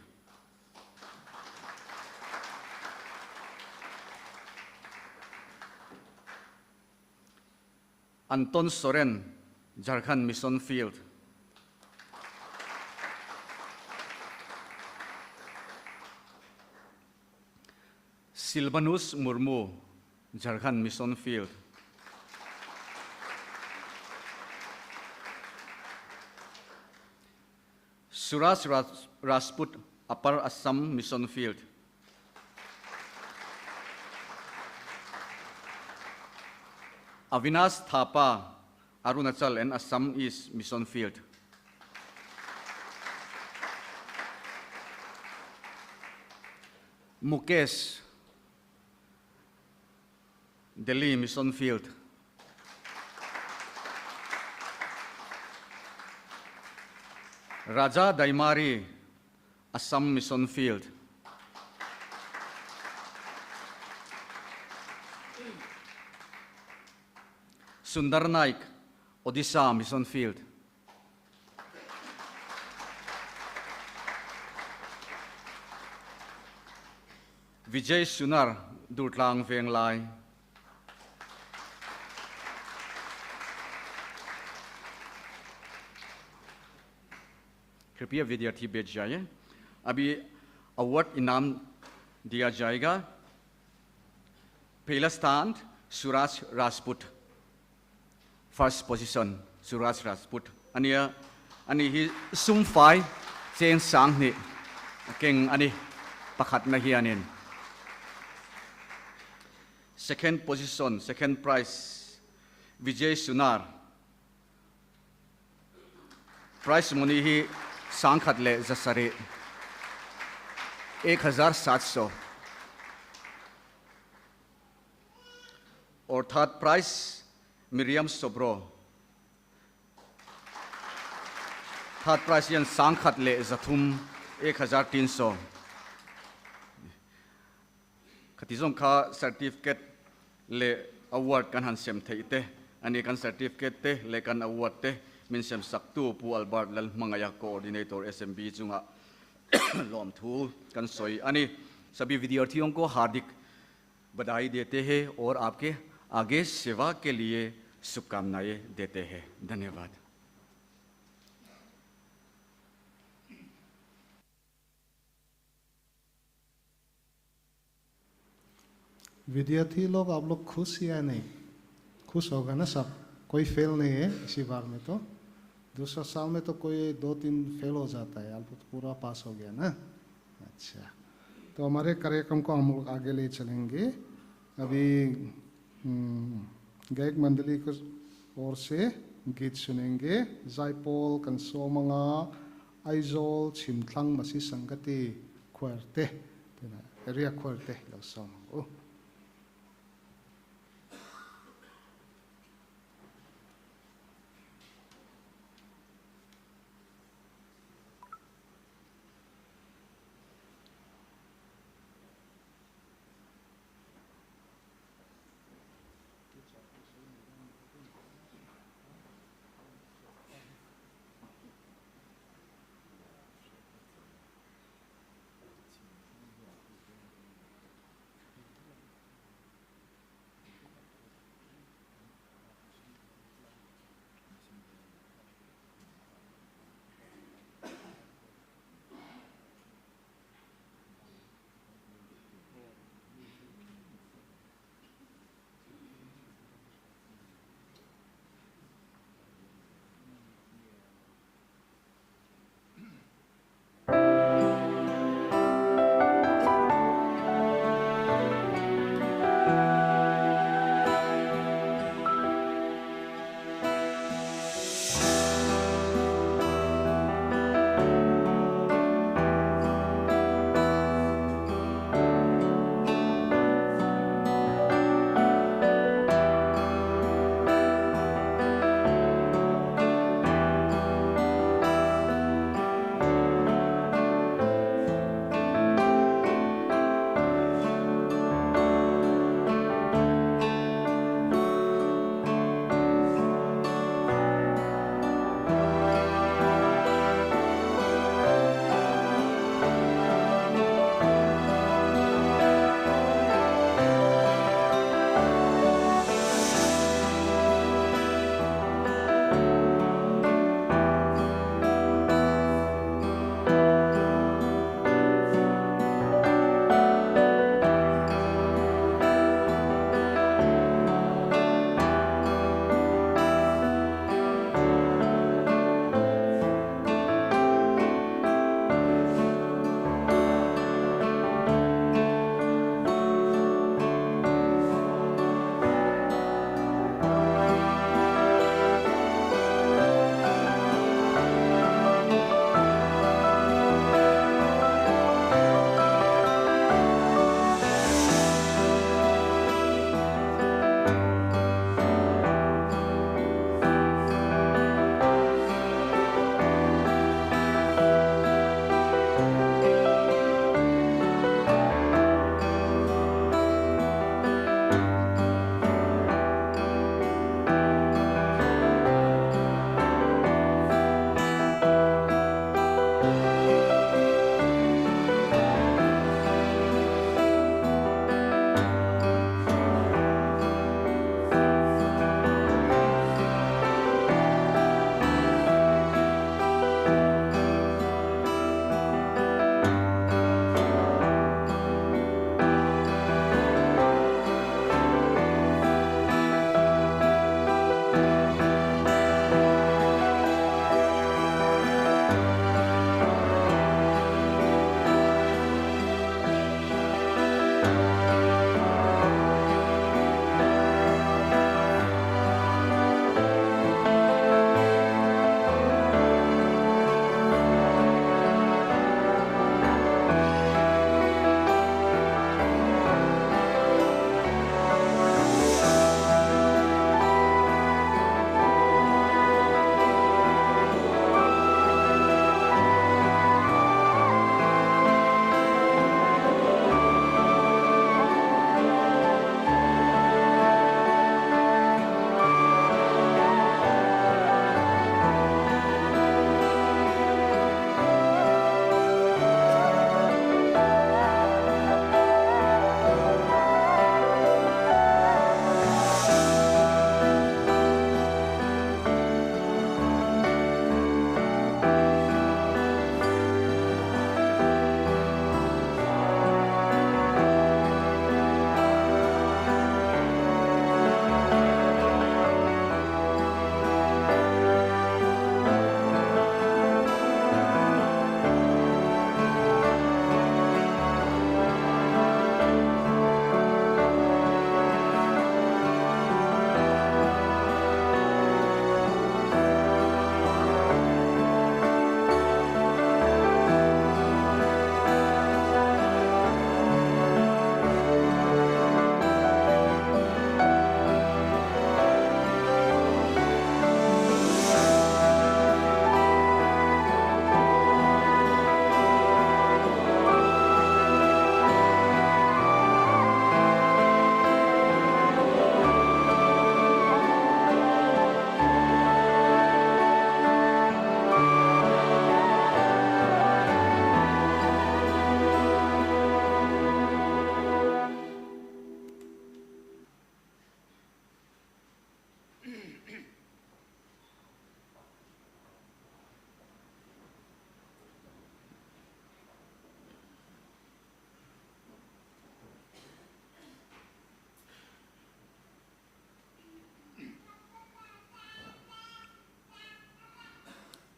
Anton Soren Jharkhand Mission Field. Silvanus Murmu Jharkhand Mission Field. Suraj Rajput Upper Assam Mission Field. Avinash Thapa Arunachal and Assam East Mission Field. Mukesh Delhi Mission Field. Raja Daimari Assam Mission Field. Sundar Naik Odisha Mission Field. Vijay Sunar, Durtlang Venglai. कृपया विद्यार्थी बैठ जाइए। अभी अवार्ड इनाम दिया जाएगा। पहला स्थान सूरज राजपूत, फर्स्ट पोजीशन सूरज राजपूत। अन्य ani hi sumfai cheng sang ni keng ani pakhat na hi anin. Second position, second prize Vijay Sunar. Prize money hi sangkhat le zasari 1700. और third prize Miriam Sobro. Third prize hian sangkhat le zathum 1300. Khati zawng kha certificate le award kan han sem theih te ani. Kan certificate te le kan award te min sem sak tu Pu Albert Lalhmangaya, Coordinator SMB chunga lawm thu kan sawi ani. सभी विद्यार्थियों को हार्दिक बधाई देते हैं और आपके आगे सेवा के लिए शुभकामनाएं देते हैं। धन्यवाद। विद्यार्थी लोग, आप लोग खुश या नहीं? खुश होगा ना सब? कोई फेल नहीं है इसी बार में। तो दूसरा साल में तो कोई दो तीन फेल हो जाता है, आप तो पूरा पास हो गया ना। अच्छा, तो हमारे कार्यक्रम को हम लोग आगे ले चलेंगे। अभी गायक मंडली को ओर से गीत सुनेंगे। Zaipawl kan sawm anga, Aizawl Chhimthlang Masi Sangati Choir te, Area Choir te lo sawm ang u.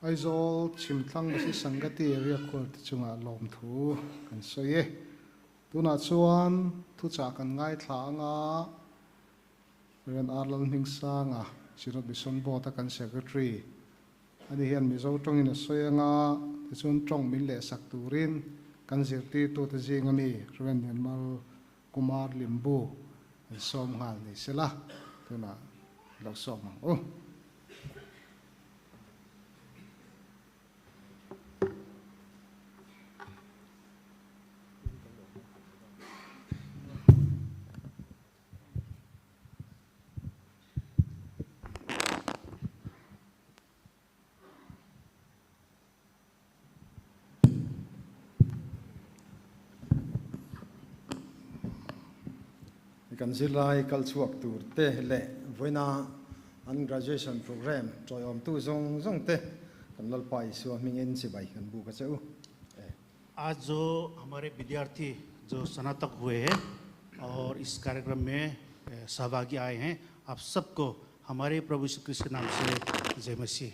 Aizawl Chhimthlang Masi Sangati Area Court te chungah lawmthu kan sawi e. Tunah chuan thuchah kan ngaithla anga Rev. R. Lalhmingsanga, Synod Mission Board a kan Secretary ani hian Mizo tawngin a sawi anga tichuan tawng min lehsak turin kan zirtirtute zing ami Rev. Nirmal Kumar Limbu an sawm nghal ni sela tunah i lo sawm ang u. Kan zirlai kal chhuak tur te leh vawiina an graduation programme tawiawmtu zawng zawng te kan Lalpa Isua hmingin chibai kan buk a che u e. आज जो हमारे विद्यार्थी जो स्नातक हुए हैं और इस कार्यक्रम में सहभागी आए हैं, आप सबको हमारे प्रभु यीशु क्रिस्त के नाम से जय मसीह।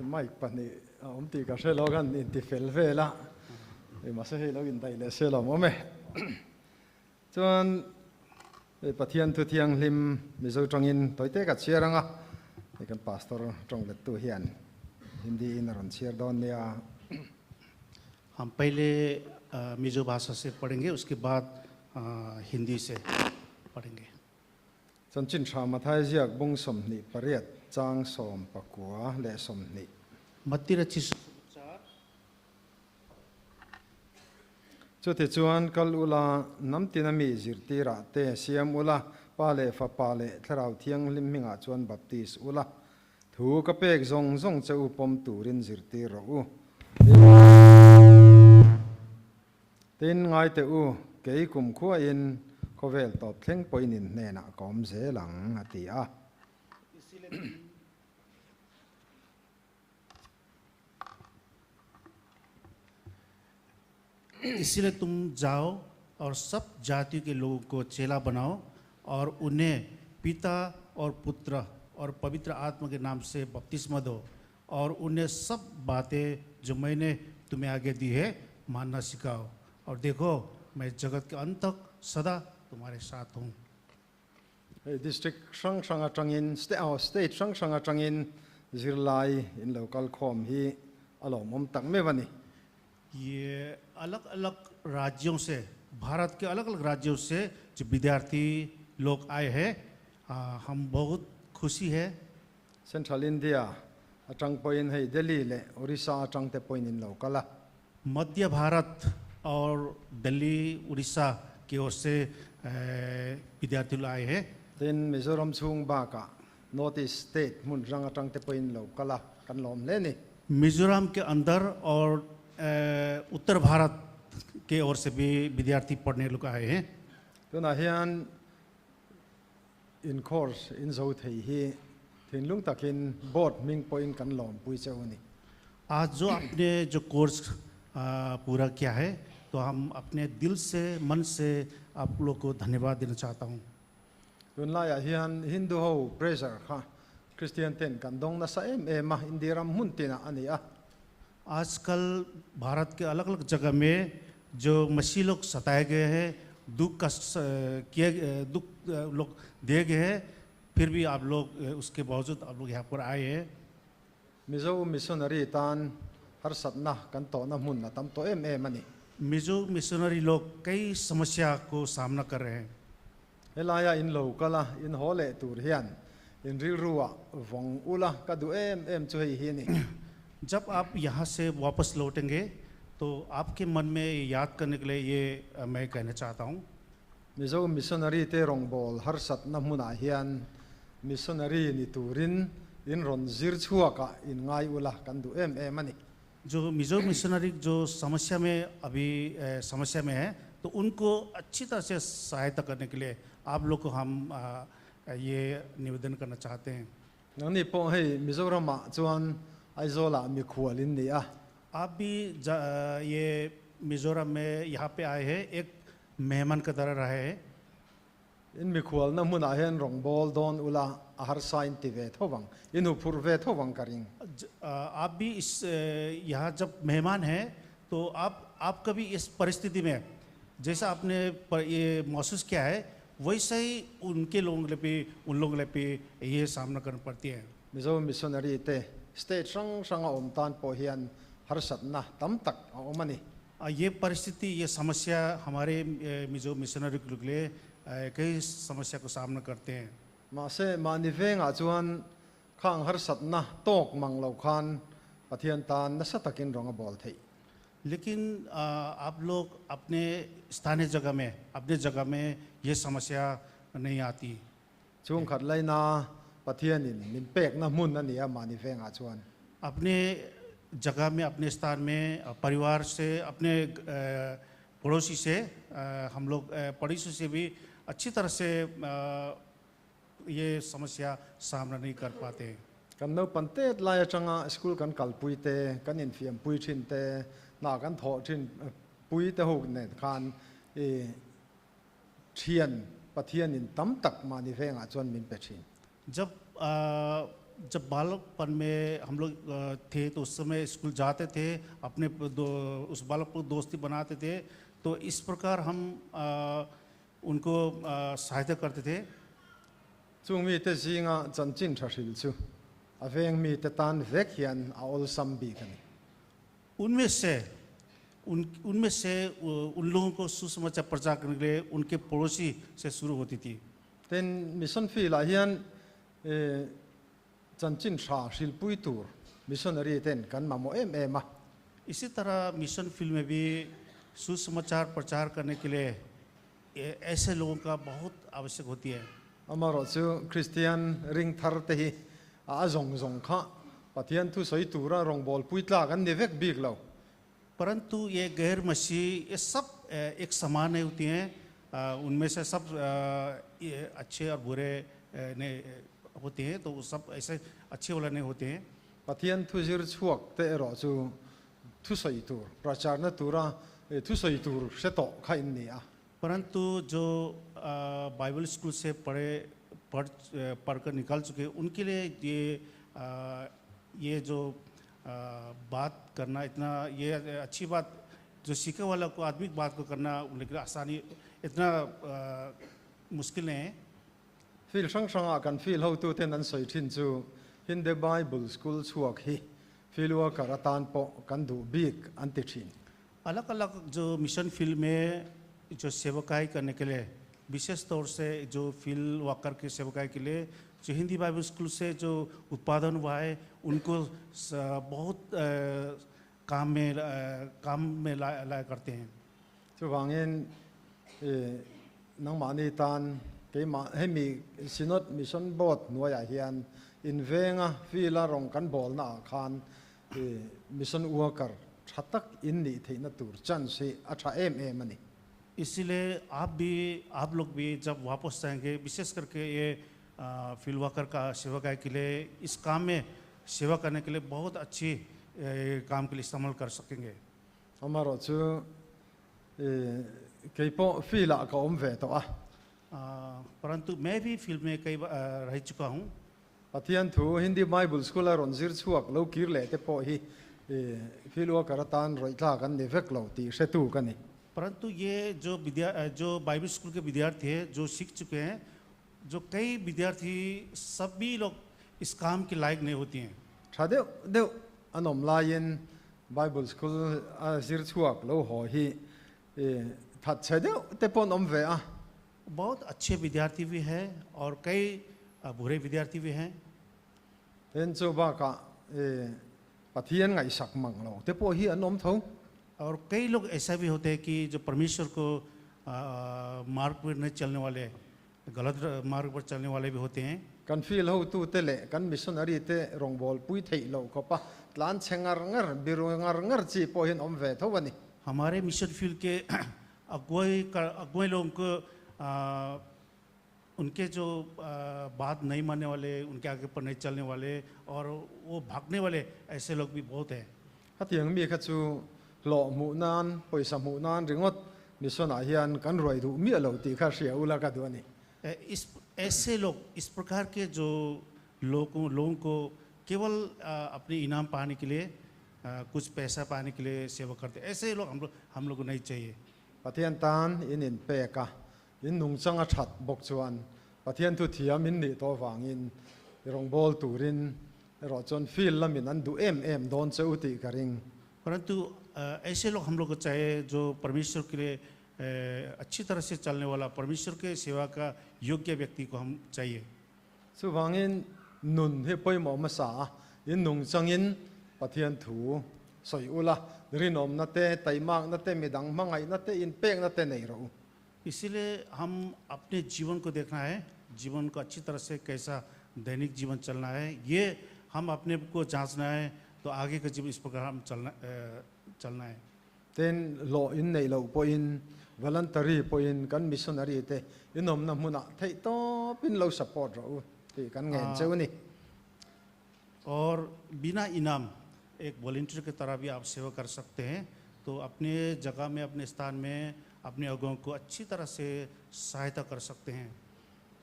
Mic pahnih a awm tih ka hre lo khan inti fel vel a, mahse hei lo indaih leh se lo awm e. Chuan hei Pathian thu thianghlim Mizo tawngin tawite ka chhiar ang a, hei kan pastor tawng lettu hian Hindi in a rawn chhiar dawn nia. हम पहले मिजो भाषा से पढ़ेंगे, उसके बाद हिंदी से पढ़ेंगे। Chanchin tha Mathai ziak bung 28 chang 19 leh 20. Matti रची सुसमाचार Chutichuan kal ula, hnam tina mi zirtirah te siam ula, Pa leh Fapa leh Thlarau Thianghlim hmingah chuan baptis ula, thu ka pek zawng zawng che u pawm turin zirtir rawh u. Tin, ngai teh u, kei kum khuain khawvel tawp thleng pawhin in hnenah ka awm zel ang, a ti a. इसीलिए तुम जाओ और सब जातियों के लोगों को चेला बनाओ और उन्हें पिता और पुत्र और पवित्र आत्मा के नाम से बपतिस्मा दो और उन्हें सब बातें जो मैंने तुम्हें आगे दी है मानना सिखाओ और देखो मैं जगत के अंत तक सदा तुम्हारे साथ हूँ। Hei district hrang hrang atangin, state hrang hrang atangin zirlai in lo kal khawm hi a lawmawm tak meuh a ni. ये अलग अलग राज्यों से, भारत के अलग अलग राज्यों से जो विद्यार्थी लोग आए हैं, हम बहुत खुशी है। Central India atang pawhin hei Delhi leh Orissa atang te pawhin in lo kal a. मध्य भारत और दिल्ली, उड़ीसा की ओर से विद्यार्थी लोग आए हैं। Tin Mizoram chhung bakah North East state hmun hrang atang te pawhin lo kal a, kan lawm hle ni. Mizoram के अंदर और उत्तर भारत के ओर से भी विद्यार्थी पढ़ने लोग आए हैं। Tunah hian in course in zo thei hi thinlung takin board hming pawhin kan lawmpui che u ni. आज जो आपने जो कोर्स पूरा किया है तो हम अपने दिल से मन से आप लोग को धन्यवाद देना चाहता हूँ। Tunlaiah hian Hindu ho pressure kha Kristian ten kan dawng nasa em em a, India ram hmun tinah a ni a. आजकल भारत के अलग अलग जगह में जो मसीह लोग सताए गए हैं, दुख का किए, दुख लोग दिए गए हैं, फिर भी आप लोग उसके बावजूद आप लोग यहाँ पर आए हैं। Mizo missionary tan harsatna kan tawhna hmun a tam tawh em em a ni. Mizo missionary लोग कई समस्या को सामना कर रहे हैं। Helaia in lo kal a, in haw leh tur hian in rilruah vawng ula ka duh em em chu hei hi a ni. जब आप यहाँ से वापस लौटेंगे तो आपके मन में याद करने के लिए ये मैं कहना चाहता हूँ। Mizo missionary te rawngbâwl harsatna hmunah hian missionary ni turin in rawn zir chhuakah in ngai ula kan duh em em a ni. जो मिजो मिशनरी जो समस्या में अभी समस्या में है तो उनको अच्छी तरह से सहायता करने के लिए आप लोग को हम ये निवेदन करना चाहते हैं। Nangni pawh hei Mizoramah chuan Aizawlah mikhual in ni a. आप भी ये मिजोरम में यहाँ पे आए हैं, एक मेहमान का तरह रहे हैं। In mikhualna hmunah hian rawngbawl dawn ula a harsa in ti ve tho vang, in huphurh ve tho vang ka ring. आप भी इस यहाँ जब मेहमान हैं तो आप आपका भी इस परिस्थिति में जैसा आपने ये महसूस किया है, वैसे ही उनके लोगों के लिए भी, उन लोगों के लिए भी ये सामना करना पड़ती है। Mizo missionary te state hrang hranga awm tan pawh hian harsatna tam tak a awm a ni. ये परिस्थिति, ये समस्या हमारे मिजो मिशनरी के लिए कई समस्या को सामना करते हैं। Mahse mahni vengah chuan khang harsatna tawk mang lo khan Pathian tan nasa takin rawng a bawl theih. लेकिन आप लोग अपने स्थानीय जगह में, अपने जगह में ये समस्या नहीं आती। Chhungkhat laina Pathianin min pekna hmun a ni a mahni vengah chuan. अपने जगह में, अपने स्थान में, परिवार से, अपने पड़ोसी से, हम लोग पड़ोसी से भी अच्छी तरह से ये समस्या सामना नहीं कर पाते हैं। Kan naupan tet lai atanga school kan kalpui te, kan infiam pui thin te, hna kan thawh thin pui te ho nen khan i thian Pathianin tam tak mahni vengah chuan min pe thin. जब जब बालकपन में हम लोग थे तो उस समय स्कूल जाते थे, अपने उस बालक को दोस्ती बनाते थे, तो इस प्रकार हम उनको सहायता करते थे। Chung mite zinga chanchin tha hril chu a veng mite tan vek hian a awlsam bik a ni. उनमें से उन उनमें से उन लोगों को सुसमाचार प्रचार करने के लिए उनके पड़ोसी से शुरू होती थी। Tin mission field ah hian chanchin tha hrilpui tur missionary ten kan mamawh em em a. इसी तरह मिशन फील्ड में भी सुसमाचार प्रचार करने के लिए ऐसे लोगों का बहुत आवश्यक होती है। Amarawh chu Kristian ring thar te hi a zawng zawng kha Pathian thu sawi tura rawngbâwl pui tlâk an ni vek bik lo. परंतु ये गैर मसीह ये सब एक समान नहीं होती हैं। उनमें से सब ये अच्छे और बुरे नहीं होते हैं, तो वो सब ऐसे अच्छे वाला नहीं होते हैं। Pathian thu zir chhuak te erawh chu thu sawi tur, pracharna tura thu sawi tur hre tawh kha in ni a. परंतु जो बाइबल स्कूल से पढ़े पढ़ पढ़कर निकाल चुके उनके लिए ये जो बात करना इतना ये अच्छी बात जो सीखे वाला को आत्मिक बात को करना उनके लिए आसानी इतना मुश्किल नहीं है। Field hrang hrangah kan field hotuten an sawi thin chu Hindi Bible School chhuak hi field worker atan pawh kan duh bik an ti thin. अलग अलग जो मिशन फील्ड में जो सेवकाई करने के लिए विशेष तौर से जो फील्ड वर्कर के सेवकाई के लिए जो हिंदी बाइबल स्कूल से जो उत्पादन हुआ है उनको बहुत काम में लाया करते हैं। Chuvangin nangmahni tan keimah hemi Synod Mission Board hnuaiah hian invenga field a rawng kan bawlna ah khan mission worker tha tak in nih theihna tur chance hi a tha em em a ni. इसीलिए आप भी आप लोग भी जब वापस जाएंगे विशेष करके ये फील्ड वर्कर का सेवकाई के लिए इस काम में सेवा करने के लिए बहुत अच्छी काम के लिए इस्तेमाल कर सकेंगे। Amarawh chu keipawh field ah ka awm ve tawh a. परंतु मैं भी फील्ड में कई बार रह चुका हूँ। Pathian thu Hindi Bible School a rawn zir chhuak lo kir leh te pawh hi field worker atan rawih tlak an ni vek lo tih hretu ka ni. परंतु ये जो विद्या जो बाइबल स्कूल के विद्यार्थी हैं जो सीख चुके हैं जो कई विद्यार्थी सभी लोग इस काम के लायक नहीं होती हैं। Tha deuh deuh an awm laiin Bible School a zir chhuak lo haw hi that chhe deuh te pawh an awm ve a. बहुत अच्छे विद्यार्थी भी हैं और कई बुरे विद्यार्थी भी हैं। Tin chu bakah Pathian ngaihsak mang lo te pawh hi an awm tho. और कई लोग ऐसा भी होते हैं कि जो परमेश्वर को मार्ग पर नहीं चलने वाले गलत मार्ग पर चलने वाले भी होते हैं। Kan field hotute leh kan missionary te rawngbâwl pui theih loh khawpa tlan chhe ngar ngar, biru ngar ngar chi pawh hian awm ve tho a ni. हमारे मिशन फील्ड के अगुवाई का अगुवाई लोगों को उनके जो बात नहीं मानने वाले, उनके आगे पर नहीं चलने वाले और वो भागने वाले ऐसे लोग भी बहुत हैं। Khatiang mi kha chu hlawh hmuh nan, pawisa hmuh nan ringawt mission ah hian kan ruai duh miah lo tih kha hria ula ka duh a ni. इस ऐसे लोग, इस प्रकार के जो लोगों लोगों को केवल अपने इनाम पाने के लिए, कुछ पैसा पाने के लिए सेवा करते, ऐसे लोग हम लोग को नहीं चाहिए। Pathian tan in in pek a, in nungchang a that bawk chuan Pathian thu thiam in nih tawh avangin i rawngbâwl turin erawh chuan field lamin an duh em em dawn che u tih ka ring. परंतु ऐसे लोग हम लोग को चाहिए जो परमेश्वर के लिए अच्छी तरह से चलने वाला, परमेश्वर के सेवा का योग्य व्यक्ति को हम चाहिए। Chuvangin nun hi pawimawh hmasa a, in nungchangin Pathian thu sawi ula, rinawmna te, taimakna te, midang hmangaihna te, inpekna te nei rawh u. इसीलिए हम अपने जीवन को देखना है, जीवन को अच्छी तरह से कैसा दैनिक जीवन चलना है, ये हम अपने को जांचना है, तो आगे का जीवन इस प्रकार हम चलना चलना है। Tin, hlawh in neih loh pawhin, voluntary pawhin kan missionary te inawmna hmunah theihtawpin lo support rawh u tih kan ngen cheu a ni. और बिना इनाम एक वॉलेंटियर की तरह भी आप सेवा कर सकते हैं, तो अपने जगह में, अपने स्थान में अपने अगुओं को अच्छी तरह से सहायता कर सकते हैं।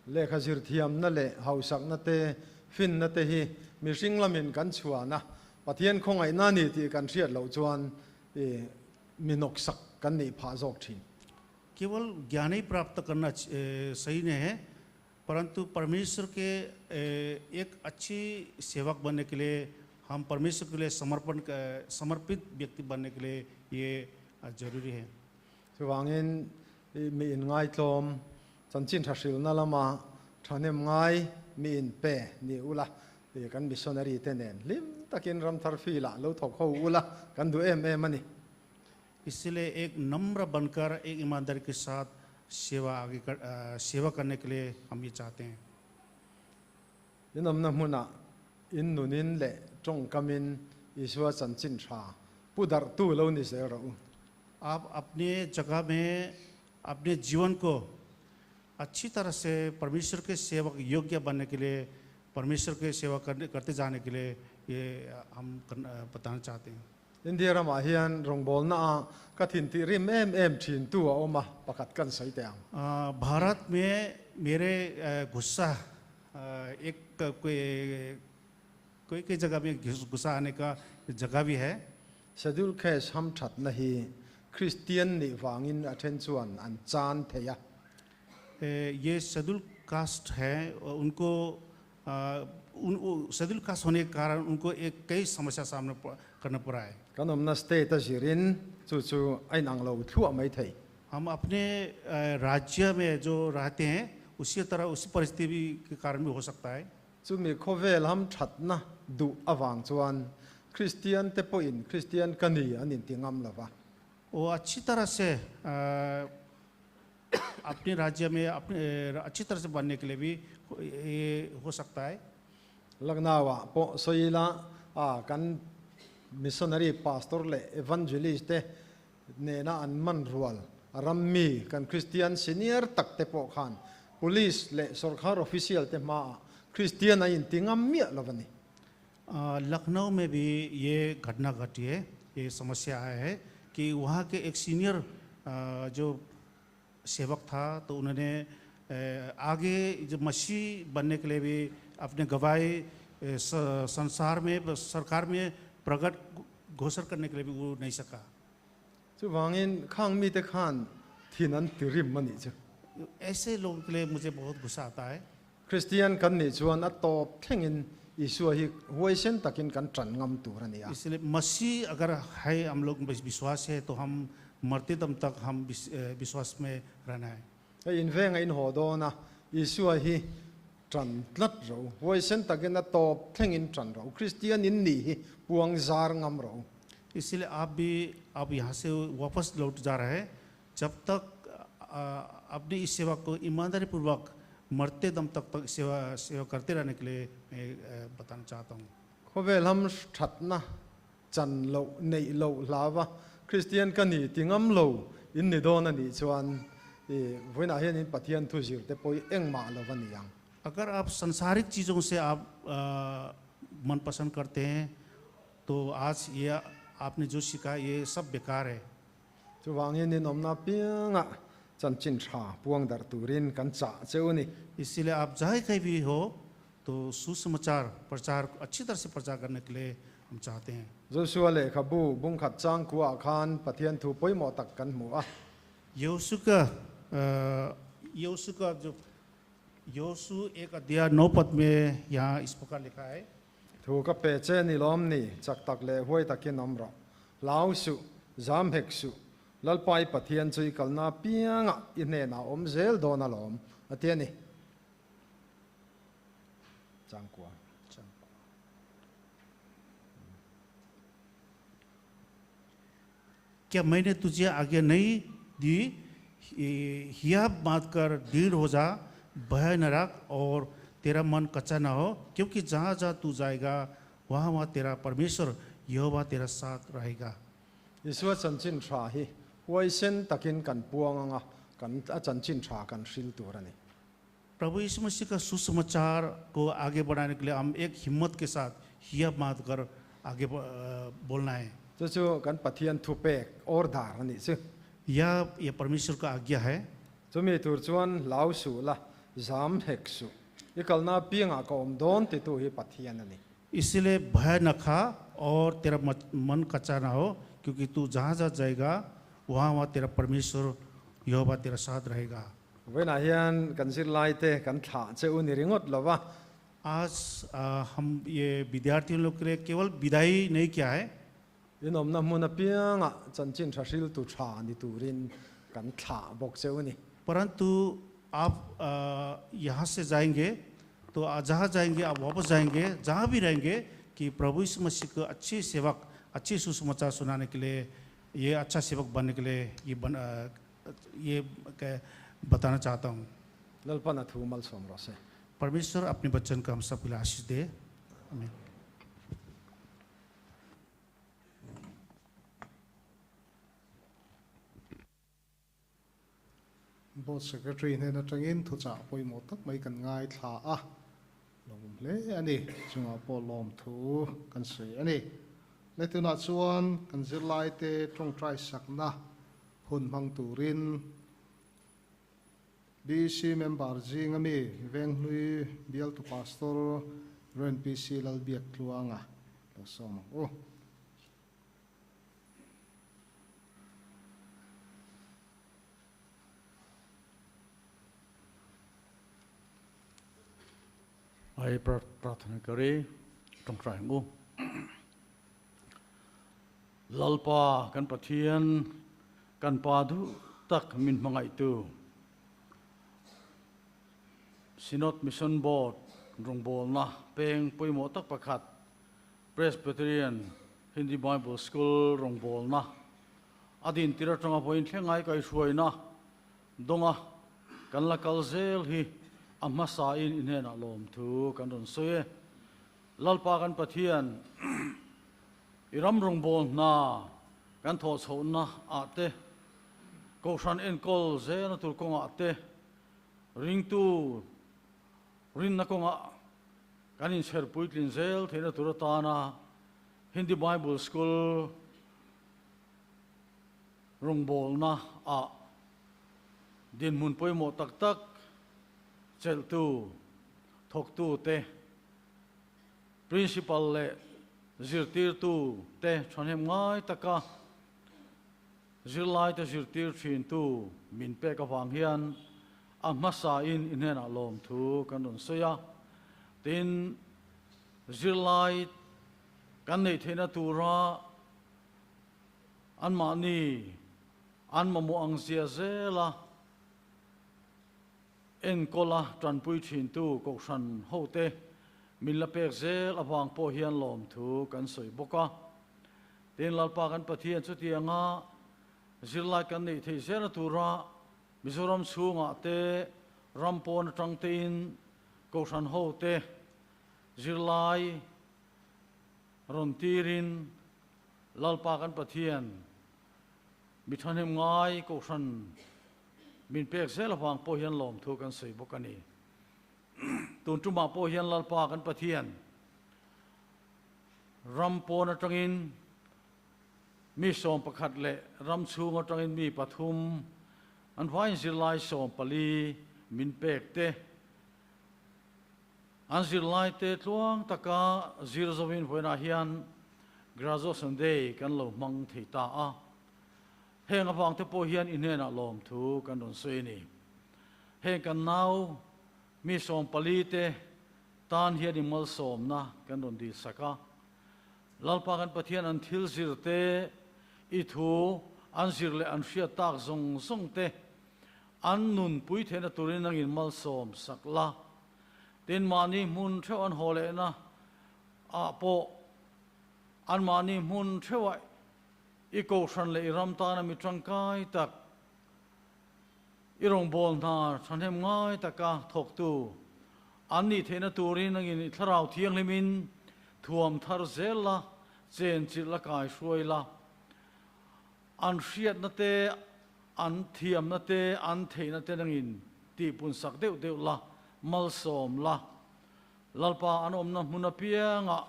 Lehkha zir thiamna leh hausakna te, finna te hi mihring lamin kan chhuan a, Pathian khawngaihna a ni tih kan hriat loh chuan mi nawksak kan nih phah zawk thin. केवल ज्ञान ही प्राप्त करना सही नहीं है, परंतु परमेश्वर के एक अच्छी सेवक बनने के लिए, हम परमेश्वर के लिए समर्पित व्यक्ति बनने के लिए ये जरूरी है। Chuvangin mi inngaitlawm chanchin tha hrilna lama thahnem ngai mi inpe ni ula kan missionary te nen hlim takin ramthar field ah lo thawk ho ula kan duh em em a ni. इसलिए एक नम्र बनकर एक ईमानदारी के साथ सेवा आगे कर, सेवा करने के लिए हम ये चाहते हैं। Inawmna hmunah in nunin leh tawngkamin Isua chanchin tha pu darhtu lo ni zel rawh u. आप अपने जगह में अपने जीवन को अच्छी तरह से परमेश्वर के सेवक योग्य बनने के लिए, परमेश्वर के सेवा करने करते जाने के लिए ये हम बताना चाहते हैं। India ramah hian rawngbawlna ah ka thin tih rim em em thin tu a awm a, pakhat kan sawi teh ang. Bharat में मेरे गुस्सा एक कोई कोई कोई जगह में गुस्सा आने का जगह भी है। Schedule Caste hamthatna hi Kristian nih vangin a then chuan an chan thei a. ये शेड्यूल कास्ट है, उनको उन शेड्यूल कास्ट होने के कारण उनको एक कई समस्या सामना करना पड़ा है। Kan awmna state a zirin chu chu a inang lo thluah mai thei. हम अपने राज्य में जो रहते हैं उसी तरह उसी परिस्थिति भी के कारण भी हो सकता है। Chumi khawvel hamthatna duh avang chuan Kristian te pawhin Kristian ka ni an inti ngam lo va. वो अच्छी तरह से अपने राज्य में अपने अच्छी तरह से बनने के लिए भी ये हो सकता है। Lucknow ah pawh sawi ila a kan missionary pastor leh evangelist te nena an man rual a rammi kan Kristian senior tak te pawh khan police leh sorkar official te hmaah Kristian a inti ngam miah lo a ni. Lucknow में भी ये घटना घटी है, ये समस्या आया है कि वहाँ के एक सीनियर जो सेवक था तो उन्होंने आगे जो मसीह बनने के लिए भी अपने गवाही संसार में सरकार में प्रकट घोषणा करने के लिए भी वो नहीं सका। Chuvangin khang mite khan thin an ti rim a nih chu. ऐसे लोगों के लिए मुझे बहुत गुस्सा आता है। Kristian kan nih chuan a tawp thlengin Isua hi huaisen takin kan tan ngam tur a ni a. इसलिए मसीह अगर है, हम लोग विश्वास है तो हम मरते दम तक हम विश्वास में रहना है। Hei in venga in haw dawn a, Isua hi tan tlat rawh u, huaisen takin a tawp thlengin tan rawh u, Kristian in nih hi puang zar ngam rawh u. इसलिए आप भी आप यहाँ से वापस लौट जा रहे हैं, जब तक अपनी इस सेवा को ईमानदारी पूर्वक मरते दम तक तक सेवा सेवा करते रहने के लिए मैं बताना चाहता हूँ। Khawvel ham thatna chan loh neih loh hlava Kristian ka ni ti ngam lo in ni dawn a nih chuan i vawiinah hianin Pathian thu zir te pawh hi engmah lo va ni ang. अगर आप सांसारिक चीज़ों से आप मनपसंद करते हैं तो आज ये आपने जो सीखा ये सब बेकार है। Chuvangin in awmna piangah Chanchin Tha puang darh turin kan chah che u ni. इसीलिए आप जहाँ कहीं भी हो तो सुसमाचार प्रचार अच्छी तरह से प्रचार करने के लिए हम चाहते हैं। Josua lehkhabu bung khat chang kuah khan Pathian thu pawimawh tak kan hmu a. योशु का योशु का जो योशु 1 अध्याय 9 पद में यहाँ इस प्रकार लिखा है। Thu ka pe che ni lawm ni, chak tak leh huai takin awm rawh. Hlau suh, zam hek suh, Lalpa i Pathian chu i kalna apiangah i hnenah a awm zel dawn alawm, a ti a ni. Changkua. क्या मैंने तुझे आज्ञा नहीं दी? हिया बांध कर दृढ़ हो जा, भय न रख और तेरा मन कच्चा ना हो, क्योंकि जहाँ जहाँ तू जाएगा वहाँ वहाँ तेरा परमेश्वर यहोवा तेरा साथ रहेगा। Isua chanchin tha hi huaisen takin kan puang anga, kan a chanchin tha kan hril tur a ni. प्रभु यीशु मसीह का सुसमाचार को आगे बढ़ाने के लिए हम एक हिम्मत के साथ हिया बांध कर आगे बोलना है। Chu chu kan Pathian thu pek order a nih chu. यह ये परमेश्वर का आज्ञा है। Chumi tur chuan hlau suh la, zam hek suh. I kalna piangah ka awm dawn titu hi Pathian a ni. इसीलिए भय न खा और तेरा मन कच्चा ना हो, क्योंकि तू जहाँ जहाँ जाएगा वहाँ वहाँ तेरा परमेश्वर यहोवा तेरा साथ रहेगा। Vawiinah hian kan zirlaite kan thlah che u ni ringawt lo va. आज हम ये विद्यार्थियों लोग के लिए केवल विदाई नहीं किया है। In awmna hmun apiangah chanchin tha hriltu tha ni turin kan thlah bawk che u ni. परंतु आप यहाँ से जाएंगे तो जहाँ जाएंगे आप वापस जाएंगे, जहाँ भी रहेंगे कि प्रभु यीशु मसीह को अच्छे सेवक, अच्छे सुसमाचार सुनाने के लिए, ये अच्छा सेवक बनने के लिए ये बन, ये बताना चाहता हूँ। Lalpan a thu malsawm rawh se. परमेश्वर अपने बच्चन का हम सबके लिए आशीष दे। आमीन। Board Secretary hnen atangin thuchah pawimawh tak mai kan ngaithla a, lawm hle a ni. Chungah pawh lawm thu kan sawi a ni. Le tunah chuan kan zirlaite tawngtai sakna hun hmang turin BC member zing ami Venghlui Bialtu Pastor Ren PC Lalbiak Tluanga lo sawm ang u. Ai prarthana kare tawngtai ang u. Lalpa kan Pathian kan pa duh tak min hmangaihtu Synod Mission Board rawngbawlna peng pawimawh tak pakhat Presbyterian Hindi Bible School rawngbawlna a din tir atanga pawhin thlengai kaihruaina dawnga kan la kal zel hi a hmasain i hnenah lawm thu kan rawn sawi e. Lalpa kan Pathian i ram rawngbâwl hna kan thawh chhohna ah te, Kohhran enkawl zelna tur kawngah te, ringtu rinna kawngah kan inchher puitlin zel theihna tur atana Hindi Bible School rawngbâwlna ah dinhmun pawimawh tak tak chelhtu, thawktu te, Principal leh zirtirtu te thahnem ngai taka zirlaite zirtir thintu min pek avang hian a hmasain i hnenah lawmthu kan rawn sawi a. Tin, zirlai kan neih theihna tura anmahni an mamawh ang zia zela Enkawla tanpui thintu Kohhran hote min la pek zel avang pawh hian lawmthu kan sawi bawk a. Tin, Lalpa kan Pathian chutianga zirlai kan neih theih zelna tura Mizoram chhungah te, ram pawn atang tein Kohhran hote zirlai rawn tirin Lalpa kan Pathian mi thahnem ngai Kohhran Min pek zel avang pawh hian lawmthu kan sawi bawk a ni. Tun tumah pawh hian Lalpa kan Pathian ram pawn atangin mi 11 leh ram chhung atangin mi pathum An vaiin zirlai 14 min pek te, an zirlaite tluang taka zir zovin vawiinah hian Graduation Day kan lo hmang thei ta a. Heng avang te pawh hian i hnenah lawmthu kan rawn sawi a ni. Heng kan nau mi 14 te tan hian i malsawmna kan rawn dilsak a. Lalpa kan Pathian an thil zir te, i thu an zir leh an hriat tak zawng zawng te an nun pui theihna turin nangin malsawm sak la. Tin, mahni hmun theuh an haw lehna ah pawh an mahni hmun theuhah i kohhran leh i ram tana mi tangkai tak, i rawngbâwl hna thahnem ngai taka thawktu an nih theihna turin nangin i thlarau thianghlimin thuam thar zel la, chenchilh la kai hruai la. An hriatna te, an thiamna te, an theihna te nangin tihpun sak deuh deuh la, malsawm la. Lalpa an awmna hmun apiangah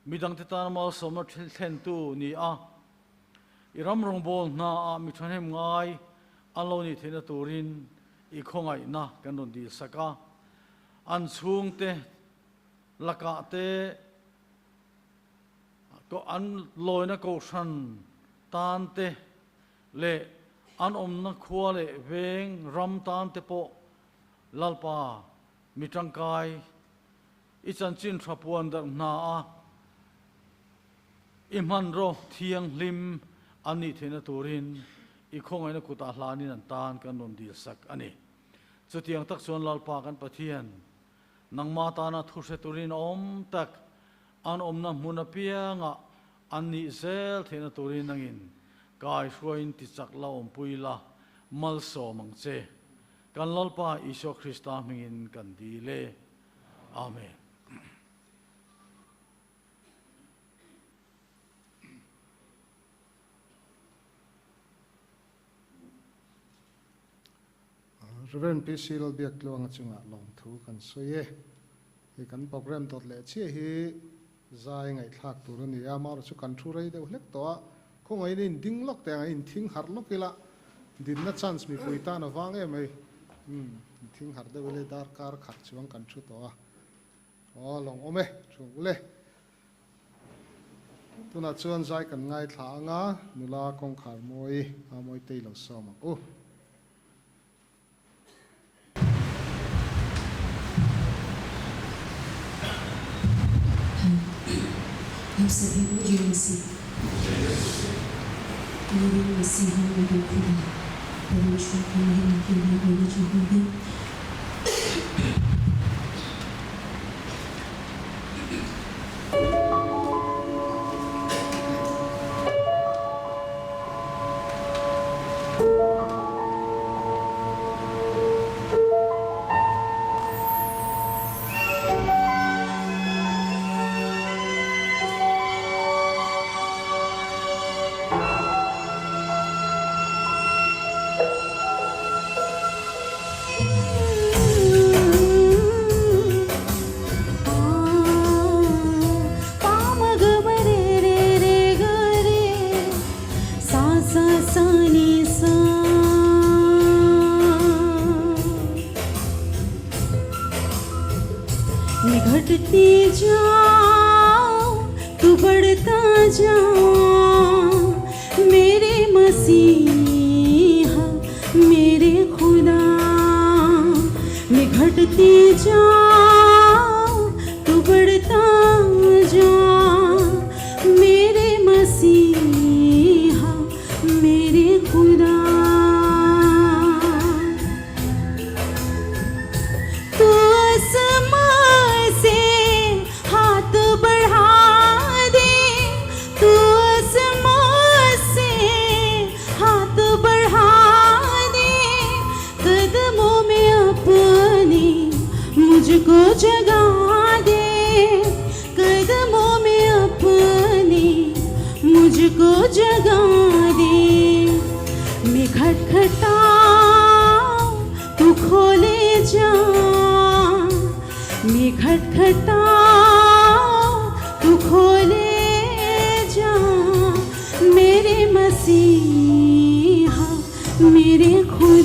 midangte tana malsawmna thlentu ni a, i ram rawngbâwl hnaah mi thahnem ngai an lo nih theihna turin i khawngaihna kan rawn dilsak a. An chhungte lakah te an lawina kohhran tan te leh an awmna khua leh veng ram tan te pawh Lalpa mi tangkai i chanchin tha puan darh hna a i hmanraw thianghlim an nih theihna turin i khawngaihna kutah hlanin an tan kan rawn dilsak a ni. Chutiang tak chuan Lalpa kan Pathian, nangmah tana thu hre turin awm tak an awmna hmun apiangah an nih zel theihna turin nangin kai hruaiin tichak la awmpui la, malsawm ang che. Kan Lalpa Isua Krista hmingin kan dil e. Amen. Rev. PC Lalbiaktluanga chungah lawmthu kan sawi e. Hei kan program dawt leh chiah hi zai ngaihthlak tur a ni a, amaherawh chu kan thu rei deuh hlek tawh a, khawngaihin a inding lawk teh ang a, inthing harh lawk ila dinna chance mipui tan a vang em mai. Umm, inthing harh deuh ila darkar khat chuang kan thu tawh a. Aw, lawng awm e, thu ule. Tunah chuan zai kan ngaithla ang a, nula kawngkhar mawi a Mawitei lo sawm ang u. हम सभी को जय मसीह। मेरे मसीहा मेरे खुदा परमेश्वर की महिमा के लिए बोलना चाहूँगी। मैं घटती जाऊं तू बढ़ता जा, मेरे मसीहा मेरे खुदा। मैं घटती जाऊं तू बढ़ता जा, मेरे मसीहा मेरे खुदा। तू आसमां से हाथ बढ़ा दे, तू आसमां से हाथ बढ़ा दे, कदमों में अपने मुझको जगा दे, कदमों में अपने मुझको जगा दे। मैं खटखटा तू खोले जा, मैं खटखटा तू खोले जा, मेरे मसीहा मेरे खुदा।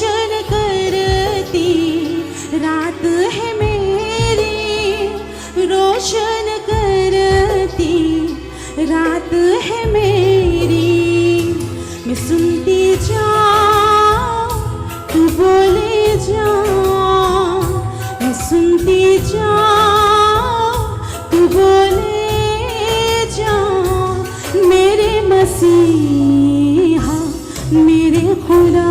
रोशन करती रात है मेरी, रोशन करती रात है मेरी। मैं सुनती जाऊं तू बोले जा, मैं सुनती जाऊं तू बोले जा, मेरे मसीहा मेरे खुदा,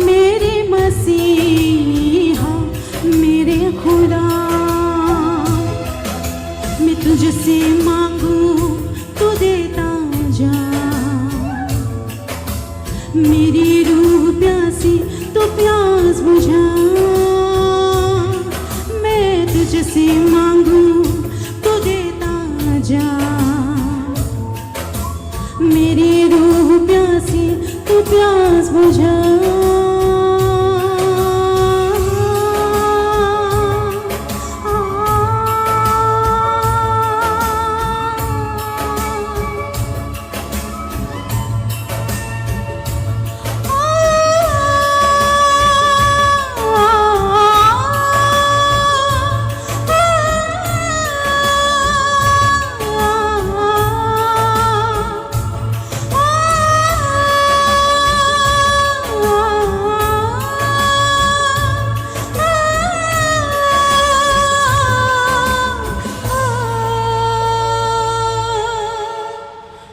मेरे मसीहा मेरे खुदा। मैं तुझसे मांगू तू देता जा, मेरी रूह प्यासी तू प्यास बुझा, मैं तुझसे मांगू तू देता जा, मेरी रूह प्यासी तू प्यास बुझा।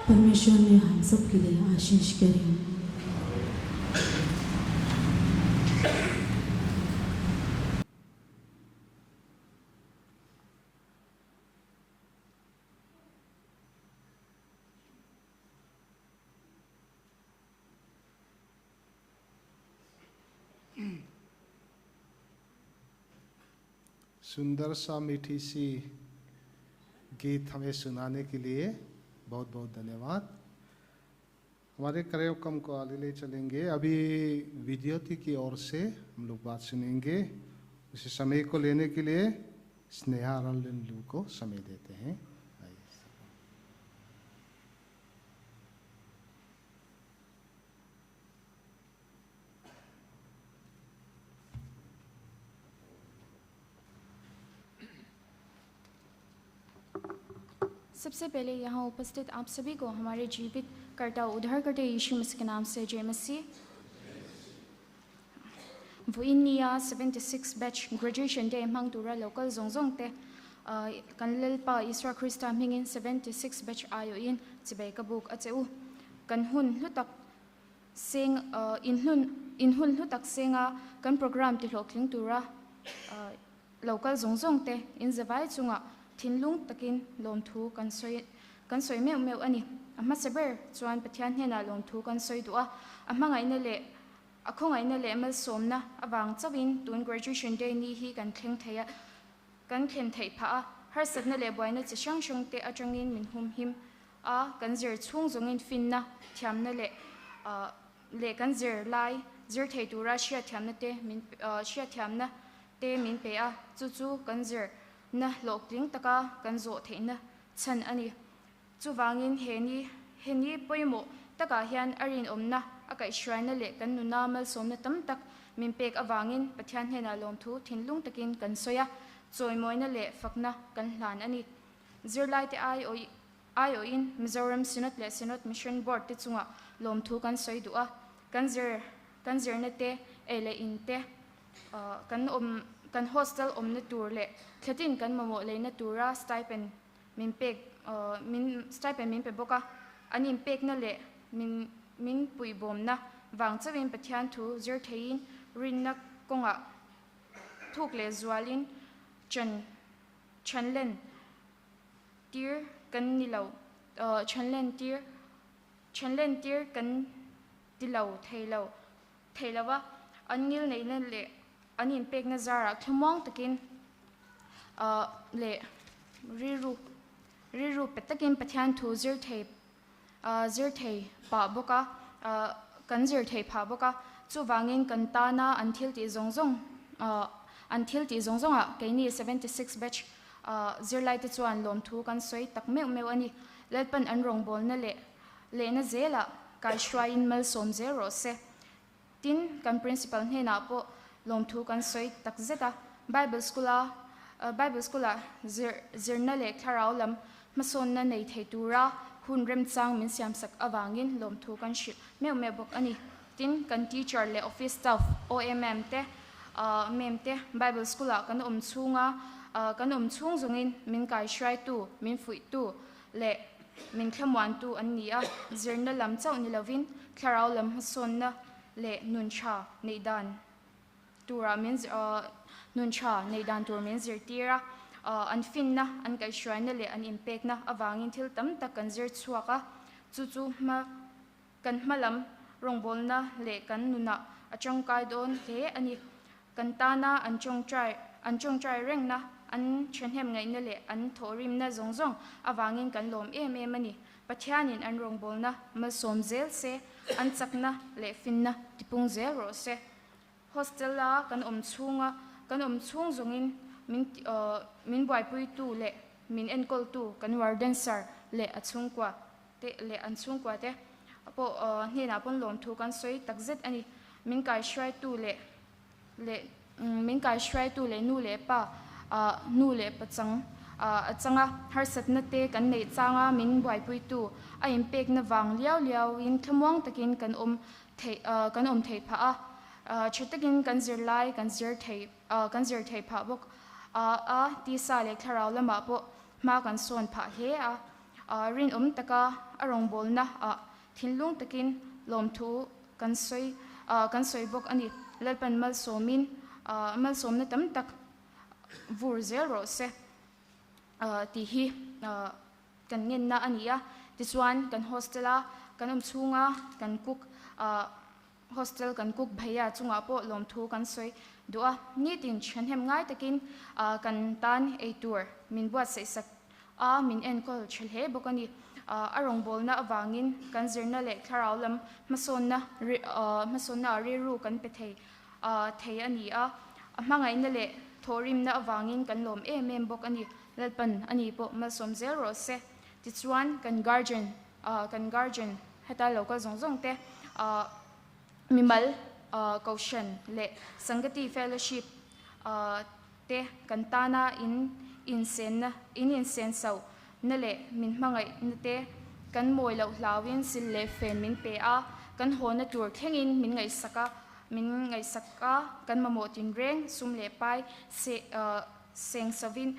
परमेश्वर ने हम सब के लिए आशीष करी। सुंदर सा मीठी सी गीत हमें सुनाने के लिए बहुत बहुत धन्यवाद। हमारे कार्यक्रम को आगे ले चलेंगे। अभी विद्यार्थी की ओर से हम लोग बात सुनेंगे। उसी समय को लेने के लिए स्नेहा रल्लू को समय देते हैं। आइए। सबसे पहले यहाँ उपस्थित आप सभी को हमारे जीवित कर्ता उद्धारकर्ता यीशु मसीह के नाम से जय मसीह। Voinia 76 batch graduation day mang tura local zong zong te kan lalpa Isra Krista mingin 76 batch ayo in chibai ka buk acheu kan hun hlutak seng in hun in hun hlutak senga kan program ti hlokling tura local zong zong te in zawai chunga thinlung takin lomthu kan soi meu meu ani ama saber chuan Pathian hena lomthu kan soi duwa ama ngaina le akhongai na le mal somna awang chawin tun graduation day ni hi kan thleng theia kan thlen thei pha a har satna le boina chi sang sang te atangin min hum him a kan zir chung zongin finna thiamna le le kan zir lai zir thei tura shia thiamna te min shia thiamna te min pe a chu chu kan zir na lokling taka kan zo theina chan ani chuwangin heni poimo taka hian arin omna akai shraina le kan nuna mal somna tam tak min pek awangin Pathian hena lomthu thinlung takin kan soya choimoina le fakna kan hlan ani zirlai te ai oi ai o in Mizoram Synod le Synod Mission Board te chunga lomthu kan soi duwa kan zir na te ele in te kan om kan hostel om na tur le thlatin kan mamo le na tura stipend min pek min stipend min pe boka anin pek na le min min pui bom na wang chawin Pathian thu zir thein rin na konga thuk le zualin chan chanlen tir kan ni lo chanlen tir kan ti lo theilo theilawa anil nei na le anin pek na zara thumong takin le riru petakin Pathian thu zir thei pa boka kan zir thei pha boka chu wangin kan ta na an thil ti zong zong an thil ti zong zong a keini 76 batch zirlai te chuan lom thu kan soi tak meu meu ani lalpan an rong bol na le le na zela kai shwain mal som zero se kan Principal hnenah pawh lawmthu kan sawi tak zet a. Bible School-a Bible School-a zir zirna leh thlarau lam hmasawnna nei thei tura hun remchang min siamsak avangin lawmthu kan hrilh meuh meuh bawk a ni. Tin, kan teacher leh office staff, OMM te, mem te Bible School-ah kan awm chhunga kan awm chhung zawngin min kaihruaitu, min fuihtu leh min thlamuantu an ni a, zirna lam chauh ni lovin thlarau lam hmasawnna leh nun tha neih dan tura min nun tha neih dan tur min zirtir a, an finna, an kaihhruaina leh an inpekna avangin thil tam tak kan zir chhuak a, chu chu hma Kan hmalam rawngbawlna leh kan nunah a tangkai dawn hle a ni. Kan tana an tawngtai an tawngtai rengna, an thahnem ngaihna leh an thawhrimna zawng zawng avangin kan lawm em em a ni. Pathianin an rawngbawlna malsawm zel se, an chakna leh finna tipung zel rawh se. Hostel a kan awm chhunga kan awm chhung zawngin min min buaipuitu leh min enkawltu kan warden sir leh a chhungkua te leh an chhungkua te pawh hnenah pawn lawmthu kan sawi tak zet a ni. Min kaihruaitu leh leh min kaihruaitu leh nu leh pa nu leh pachang a changa harsatna te kan neih changa min buaipuitu a inpekna vang liau liau in thlamuang takin kan awm theih kan awm theih phah a, tha takin kan zirlai kan zir thei kan zir theih phah bawk a, tisa leh thlarau lamah pawh hma kan sawn phah hle a, rinawm taka a rawngbawlna ah thinlung takin lawmthu kan sawi kan sawi bawk a ni. Lalpan malsawmin malsawmna tam tak vur zel rawh se tih hi kan ngenna a ni a, tichuan kan hostel a kan awm chhunga kan cook hostel kan cook bhaiya chungah pawh lawmthu kan sawi duh a, nitin thahnem ngai takin kan tan eitur min buatsaih sak a, min enkawl tha hle bawk a ni. A rawngbawlna avangin kan zirna leh thlarau lam hmasawnna hmasawnna ah rilru kan pe thei thei a ni a, a hmangaihna leh thawhrimna avangin kan lawm em em bawk a ni. Lalpan a ni pawh malsawm zel rawh se. Tichuan kan guardian kan guardian heta lo kal zawng zawng te mimal kohhran leh Sangati fellowship te kan tana in insenna in insen so na leh min hmangaih na te kan mawi loh hlauin sil leh fen min pe a, kan hawna tur thlengin min ngaihsak a, min ngaihsak a, kan mamawh tinreng sum leh pai se Seng sovin,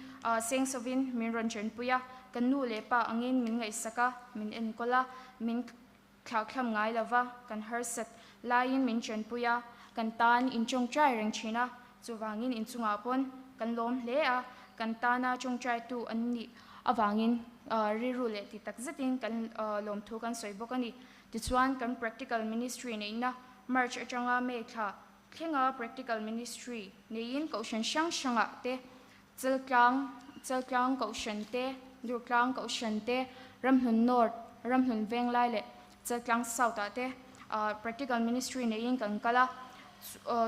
seng sovin min rawn ṭanpui a, kan nu leh pa angin min ngaihsak a, min enkawl a, min thlahthlam ngai lo va, kan harsat laiin min ṭanpui a, kan tan in ṭawngṭai reng ṭhin a, chuvangin inchungah pawn kan lawm hle a, kan tana ṭawngṭaitu an nih avangin rilru leh ti tak zetin kan lawmthu kan sawi bawk a ni. Tichuan, kan Practical Ministry neihna March aṭanga May thla Thlenga Practical Ministry neiin Kohhran hrang hrangah te, Chaltlang, Chaltlang Kohhran te, Durtlang Kohhran te, Ramhlun North, Ramhlun Venglai leh Chaltlang South ah te Practical Ministry neiin kan kal a.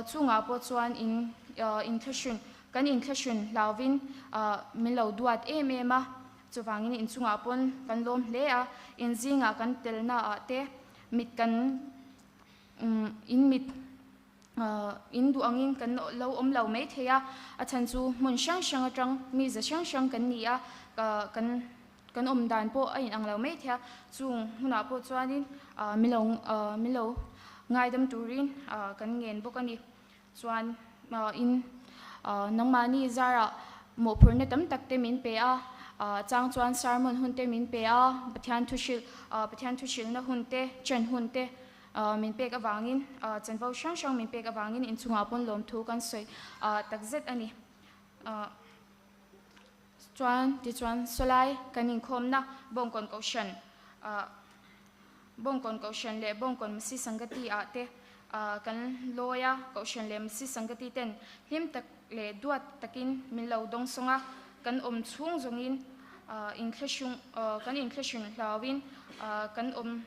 Chungah pawh chuan in inthlahrun, kan inthlahrun hlauvin min lo duat em em a. Chuvangin inchungah pawn kan lawm hle a, inzingah kan telnaah te mit kan In mit in duh angin kan lo awm lo mai thei a, a chhan chu hmun hrang hrang atang mi za hrang hrang kan ni a, kan kan awm dan pawh a inang lo mai thei a, chung hmunah pawh chuanin mi lo mi lo ngaidam turin kan ngen bawk a ni. Chuan in nangmahni zarah mawhphurhna tam tak te min pe a, chang chuan sermon hun te min pe a, Pathian thu hrilh Pathian thu hrilhna hun te, chen hun te min pek avangin chanvo hrang hrang min pek avangin inchungah pawn lawmthu kan sawi takzet a ni. Chuan tichuan sawlai kan inkhawmna Bawngkawn Kohhran Bawngkawn Kohhran leh Bawngkawn Masi Sangati ah te kan lawi a, Kohhran leh Masi Sangati ten hlim tak leh duat takin min lo dawngsawng a, kan awm chhung zawngin inthlahrung kan inthlahrun hlauin kan awm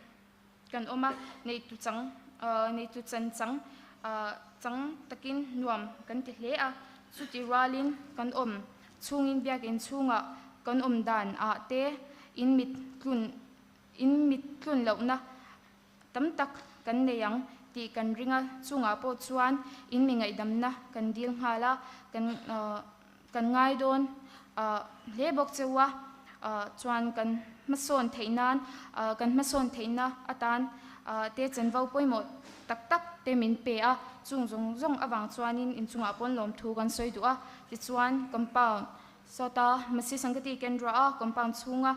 kan awm a, neitu chang neitu chan chang chang takin nuam kan ti hle a, chuti rualin kan awm chhungin biakinn chhungah kan awm dan ah te in mit tlun In mit tlun lohna tam tak kan nei ang tih kan ring a, chungah pawh chuan in mi ngaihdamna kan dil nghal a, kan kan ngai dawn hle bawk cheu a, chuan kan hmasawn theih nan kan hmasawn theihna atan te chanvo pawimawh tak tak te min pe a, chung zawng zawng avang chuanin inchungah pawn lawmthu kan sawi duh a, tichuan compound sawta Masi Sangati Kendra a compound chhunga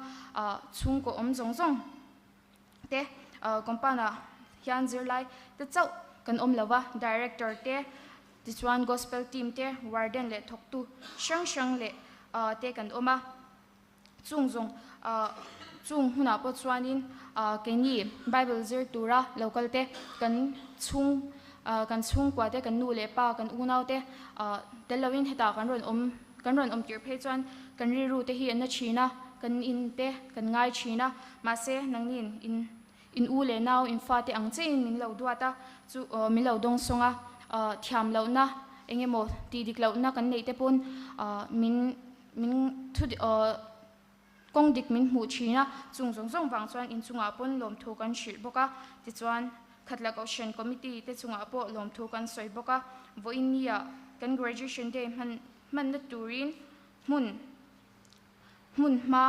chhungkaw awm zawng zawng te compound ah hian zirlai te chauh kan awm lo va, director te tichuan gospel team te warden leh thawktu hrang hrang leh te kan awm a, chung zawng chung hunah pawh chuanin keini bible zir tura lo kal te kan chhung kan chhungkua te kan nu leh pa kan unau te tel lovin hetah kan rawn awm kan rawn awm tirh phei chuan kan rilru te hi an na thin a, kan in te kan ngai thin a, mahse nangnin in in u leh nau in fa te ang chiahin min lo duat a, chu min lo dawng sawng a, thiam lohna eng emaw tih dik lohna kan neih te pawn min min thu kawng dik min hmuh thin a, chung zawng zawng vang chuan inchungah pawn lawmthu kan hrilh bawk a, tichuan Khatla Kohhran Committee te chungah pawh lawmthu kan sawi bawk a, vawiin nia kan Graduation Day hman hmanna turin hmun hmun hma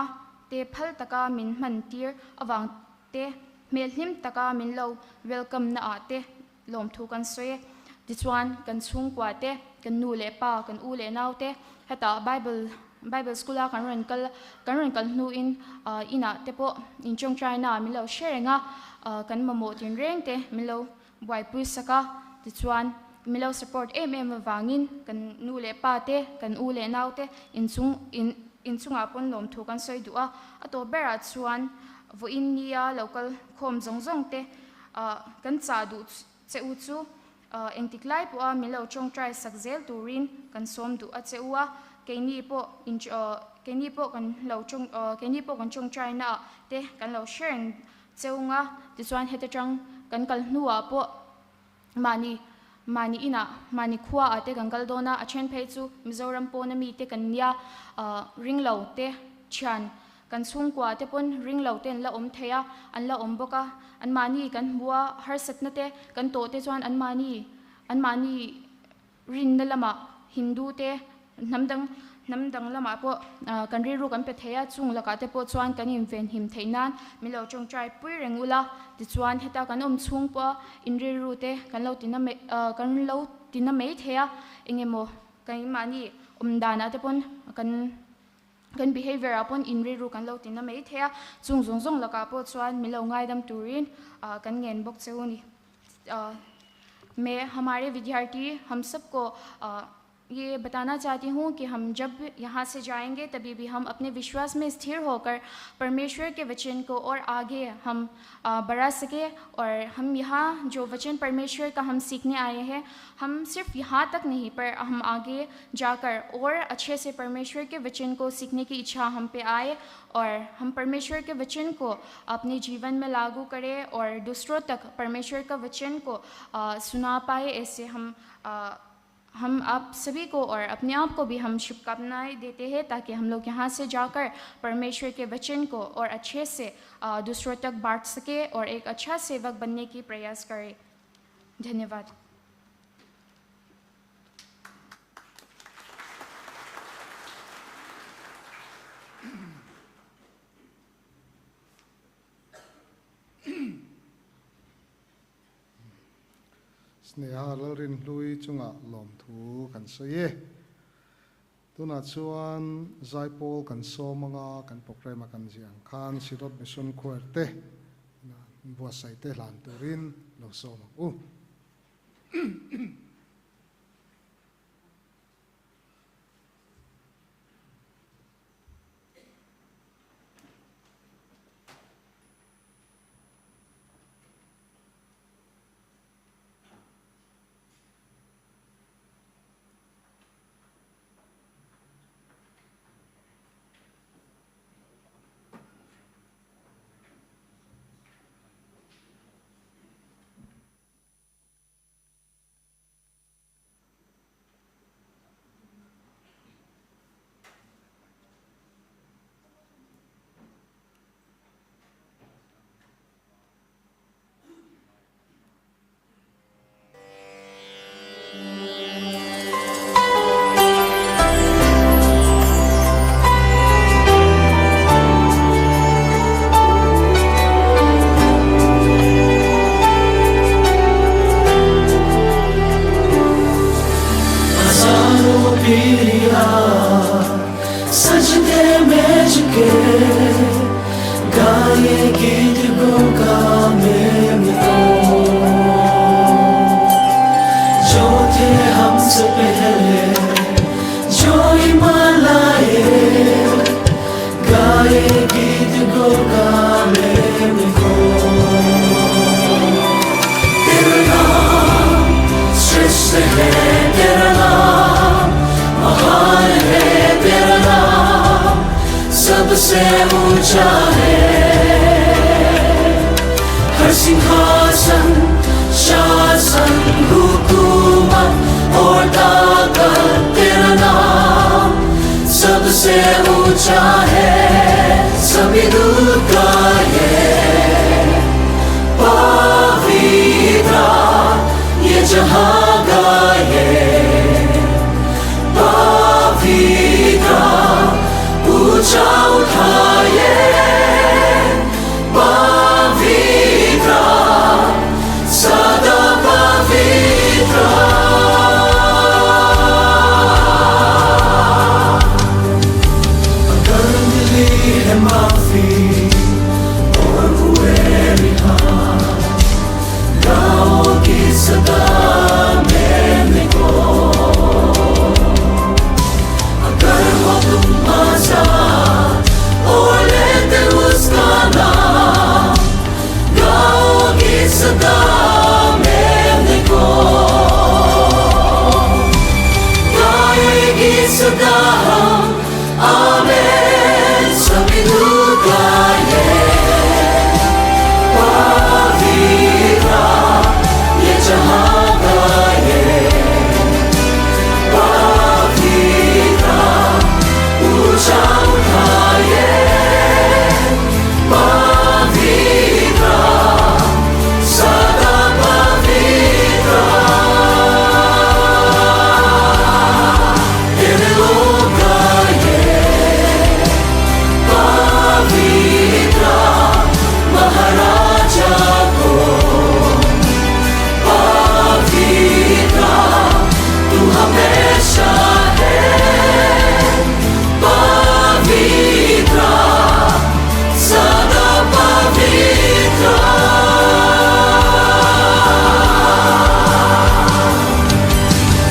te phal taka min hman tir avang te hmel hlim taka min lo welcome na ah te lawmthu kan sawi e. Tichuan kan chhungkua te, kan nu leh pa, kan u leh nau te hetah Bible Bible School a kan rawn kal kan rawn kal hnuin inah te pawh inchawngtaina min lo hre reng a, kan mamawh tinreng te min lo buaipui sak a, tichuan min lo support em em avangin kan nu leh pa te, kan u leh nau te inchung in inchungah pawn lawmthu kan sawi duh a, a tawp berah chuan vawiin nia lo kal khawm zawng zawng te kan chah duh che u chu engtik lai pawha min lo tawngtai sak zel turin kan sawm duh a che u a, keini pawh in keini pawh kan lo tawng keini pawh kan tawngtai naah te kan lo hre reng Cheunga tichuan heta tang kan kal hnuah pawh mahni mahni inah mahni khuaah te kan kal dawn a, a then phei chu Mizoram pawna mite kan nia ring lo te thian kan chhungkua te pawn ring lo te an la awm thei a, an la awm bawk a, an mahni kan hmu a harsatna te kan tawh te chuan an mahni an mahni Rinna lamah Hindu te, hnam dang hnam dang lamah pawh kan rilru kan pe thei a, chung lakah te pawh chuan kan invenhim theih nan min lo tawngtai pui reng ula, tichuan heta kan awm chhung pawh in rilru te kan lo tina mai kan lo tina mai thei a, eng emaw keimahni awm danah te pawn kan kan behavior ah pawn in rilru kan lo tina mai thei a, chung zawng zawng lakah pawh chuan min lo ngaidam turin kan ngen bawk che u ni. मैं हमारे विद्यार्थी हम सबको ये बताना चाहती हूँ कि हम जब यहाँ से जाएंगे तभी भी हम अपने विश्वास में स्थिर होकर परमेश्वर के वचन को और आगे हम बढ़ा सके और हम यहाँ जो वचन परमेश्वर का हम सीखने आए हैं हम सिर्फ यहाँ तक नहीं पर हम आगे जाकर और अच्छे से परमेश्वर के वचन को सीखने की इच्छा हम पे आए और हम परमेश्वर के वचन को अपने जीवन में लागू करें और दूसरों तक परमेश्वर का वचन को सुना पाए ऐसे हम हम आप सभी को और अपने आप को भी हम शुभकामनाएं देते हैं ताकि हम लोग यहाँ से जाकर परमेश्वर के वचन को और अच्छे से दूसरों तक बांट सके और एक अच्छा सेवक बनने की प्रयास करें धन्यवाद Sneha Lalrinhlui chungah lawmthu kan sawi e. Tunah chuan Zaipawl kan sawm anga kan programme a kan ziah ang khan Synod Mission Choir te buatsaih te hlan turin lo sawm ang u. हजारों पीढ़ियां सजदे में झुके, गाए गीत गो मेम को। जो थे हमसे पहले, जो ईमान लाए, गाए गीत गो मेम को। तेरा नाम श्रेष्ठ है, तेरा नाम महान है, तेरा नाम सबसे ऊंचा है। हर सिंहासन, शासन, हुकूमत और ताकत, तेरा नाम सबसे ऊंचा है। सभी दूत गाए पवित्र, ये जहां गाए पवित्र, ऊंचा उठाए पवित्र, सदा पवित्र। अगर मिली है माफी और हुए रिहा, गाओगी सदा मेरे को। अगर हो तुम आजाद और लेते उसका नाम, गाओगी सदा मेरे को। गाएगी सदा हम आमीन, सभी दूत गाए पवित्र, ये जहां गाए पवित्र, ऊंचा उठाए पवित्र, सदा पवित्र। तेरे लोग गाए पवित्र, महाराजा को पवित्र, तू हमेशा है पवित्र, सदा पवित्र।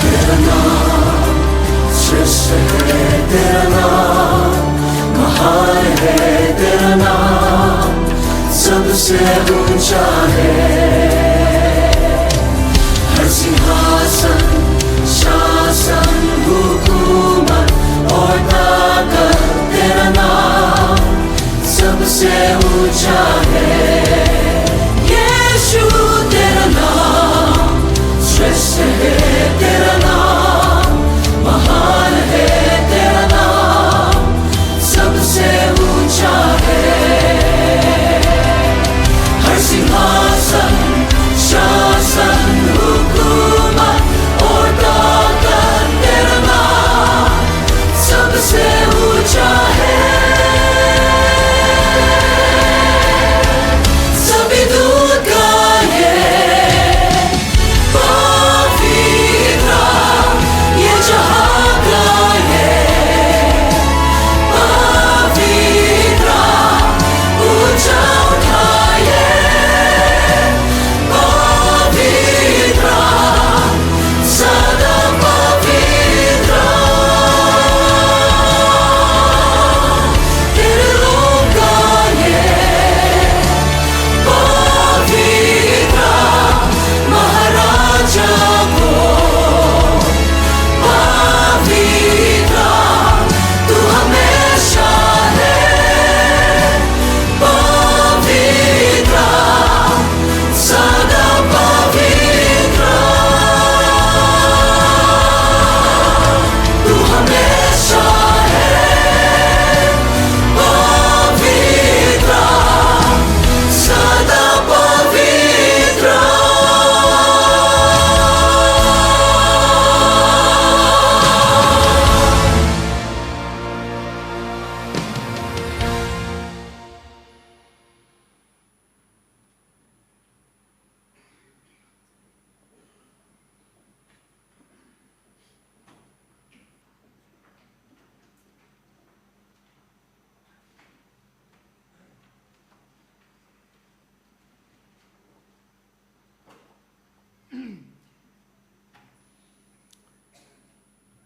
तेरा नाम श्रेष्ठ है, तेरा नाम महान है, तेरा नाम सबसे ऊंचा है। हर सिंहासन, शासन, हुकूमत और ताकत, तेरा नाम सबसे ऊंचा है। यीशु तेरा नाम श्रेष्ठ है, तेरा नाम महान है, तेरा नाम सबसे ऊंचा है। हर सिंहासन,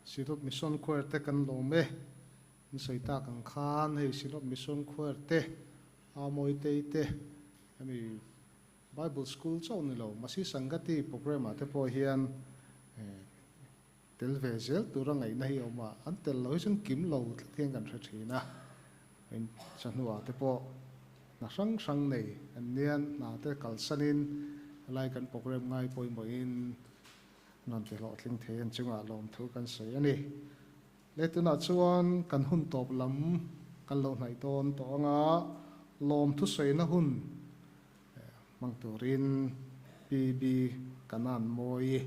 Synod Mission Choir te kan lawm e. In sawi tak ang khan hei Synod Mission Choir te, Amawitei te, hemi Bible School chauh ni lo, Masi Sangati program ah te pawh hian tel ve zel tura ngaihna hi a awm a, an tel lo hi chuan kim lo tlat hian kan hre thin a. In chahnuah te pawh hna hrang hrang nei an nian, hna te kalsanin helai kan program ngai pawimawhin rawn ti hlawhtling thei an chungah lawmthu kan sawi a ni. Le tunah chuan kan hun tawp lam kan lo hnaih dawn tawh anga lawmthu sawina hun hmang turin PB Kanan Mawi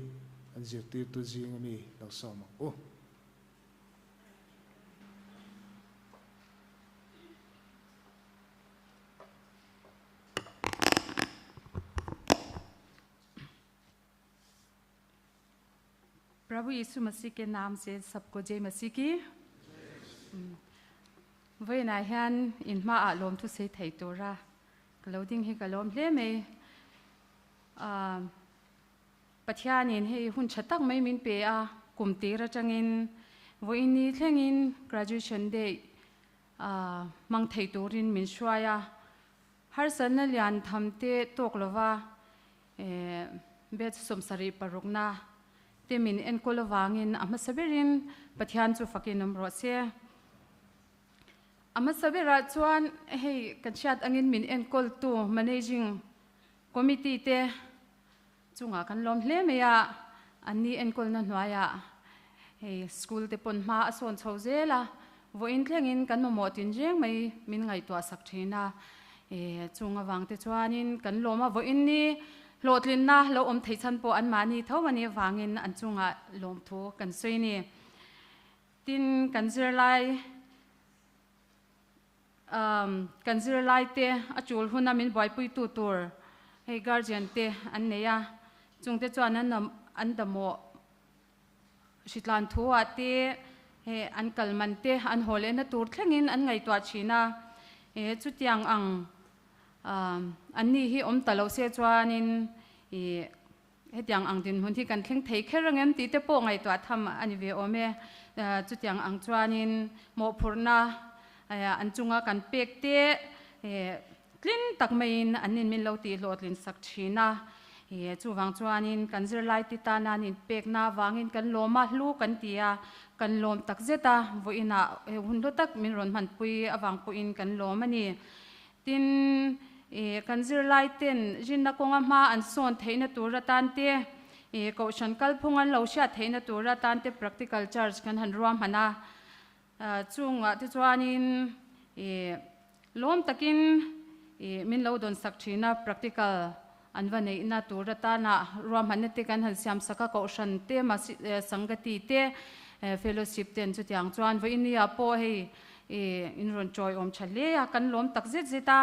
an zirtirtu zing ami lo sawm ang u. प्रभु यीशु मसीह के नाम से सबको जय मसीह की Vawiinah hian in hmaah lawmthu sei thei tura ka lo ding hi ka lawm hle mai. Pathianin hei hun tha tak mai min pe a, kum tir atangin vawiin ni thlengin graduation day hmang thei turin min hruai a. Harsatna lian tham te tawk lova batch 76 na te min enkawl avangin a hmasa berin Pathian chu fakin awm rawh se. A hmasa berah chuan hei kan hriat angin min enkawltu managing committee te chungah kan lawm hle mai a, anni enkawlna hnuaiah hei school te pawn hma a sawn chho zel a, vawiin thlengin kan mamawh tin reng mai min ngaihtuah sak thin a, chung avang te chuanin kan lawm a, vawiin ni hlawhtlinna lo awm theih chhan pawh anmahni tho a nih avangin an chungah lawmthu kan sawi a ni. Tin, kan zirlai Kan zirlaite a tul huna min buaipuitu tur hei guardian te an nei a, chungte chuan an an damawh hritlan thu ah te hei an kal man te an haw lehna tur thlengin an ngaihtuah thin a, chutiang ang an ni hi awm ta lo se chuanin ih Hetiang ang dinhmun hi kan thleng thei kher ang em tih te pawh ngaihtuah tham a ni ve awm e. Chutiang ang chuanin mawhphurhna an chunga kan pek te tlin tak maiin an in min lo tih hlawhtlin sak thin a. Chuvang chuanin kan zirlai ti tana an inpekna avangin kan lawm a, hlu kan ti a, kan lawm takzet a, vawiinah hun hlu tak min rawn hmanpui avang pawhin kan lawm a ni. Tin, kan zirlai ten rinna kawnga hma an sawn theihna tur atan te, kohhran kalphung an lo hriat theihna tur atan te practical charge kan han ruahman a. Chungah te chuanin lawm takin min lo dawn sak thin a, practical an va neihna tur atana ruahmanna te kan han siam sak a, kohhran te, sangati te, fellowship ten chutiang chuan vawinia pawh hei in rawn tawiawm tha hle a, kan lawm tak zet zet a,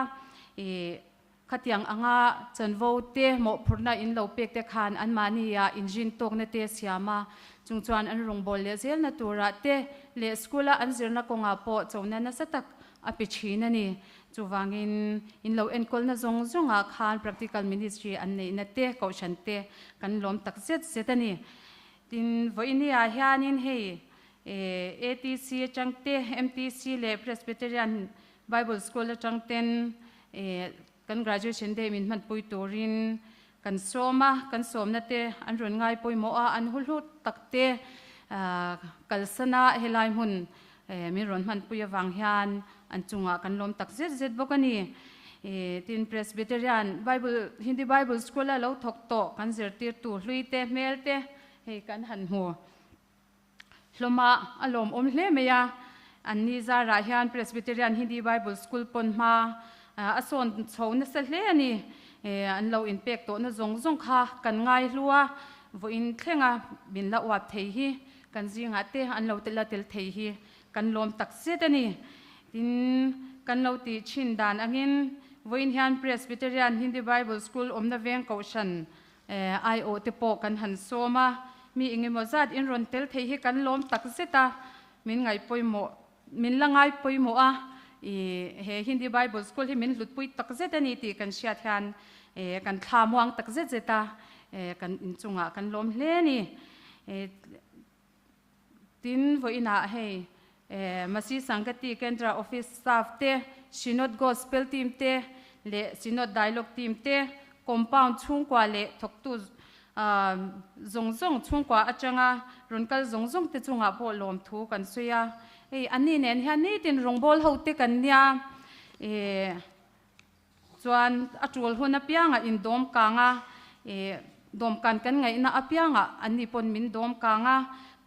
khatiang anga chanvo te mawhphurhna in lo pek te khan anmahnia inrin tawkna te siam a, chung chuan an rawngbâwl leh zelna turah te leh school-a an zirna kawngah pawh chona nasa tak a pe thin a ni. Chuvangin in lo enkawlna zawng zawngah khan practical ministry an neihna te, kohhran te kan lawm tak zet zet a ni. Tin, vawiiniah hianin hei ATC atang te, MTC leh Presbyterian Bible School atang ten kan graduation day min hmanpui turin kan sawm a, kan sawmna te an rawn ngai pawimawh a, an hu hlu tak te kalsana helai hmun min rawn hmanpui avang hian an chungah kan lawm tak zet zet bawk a ni. Tin, Presbyterian Bible, Hindi Bible School a lo thawk tawh kan zirtirtu hlui te, hmel te hei kan han hmu hlawm a, a lawmawm hle mai a. An ni zarah hian Presbyterian Hindi Bible School pawn hma a sawn chho nasa hle a ni. An lo inpek tawhna zawng zawng kha kan ngai hlu a, vawiin thlenga min la uap thei hi kan zingah te an lo la tel thei hi kan lawm tak zet a ni. Tin, kan lo tih thin dan angin vawiin hian Presbyterian Hindi Bible School awmna veng kohhran aiawh te pawh kan han sawm a, mi engemaw zat in rawn tel thei hi kan lawm tak zet a, min ngaih pawimawh, min la ngai pawimawh a, ih he Hindi Bible School hi min hlutpui tak zet a ni tih kan hriat hian kan thla muang tak zet zet a, kan inchungah kan lawm hle a ni. Tin, vawiinah hei Masi Sangati Kendra Office staff te, Synod Gospel Team te leh Synod Dialogue Team te, compound chhungkua leh thawktu zawng zawng chhungkua atanga rawn kal zawng zawng te chungah pawh lawmthu kan sawi a. Hei anni nen hian nitin rawngbâwl ho te kan nia. Chuan a tul hun apiangah in dawm kang a, ih dawmkan kan ngaihna apiangah anni pawn min dawm kang a,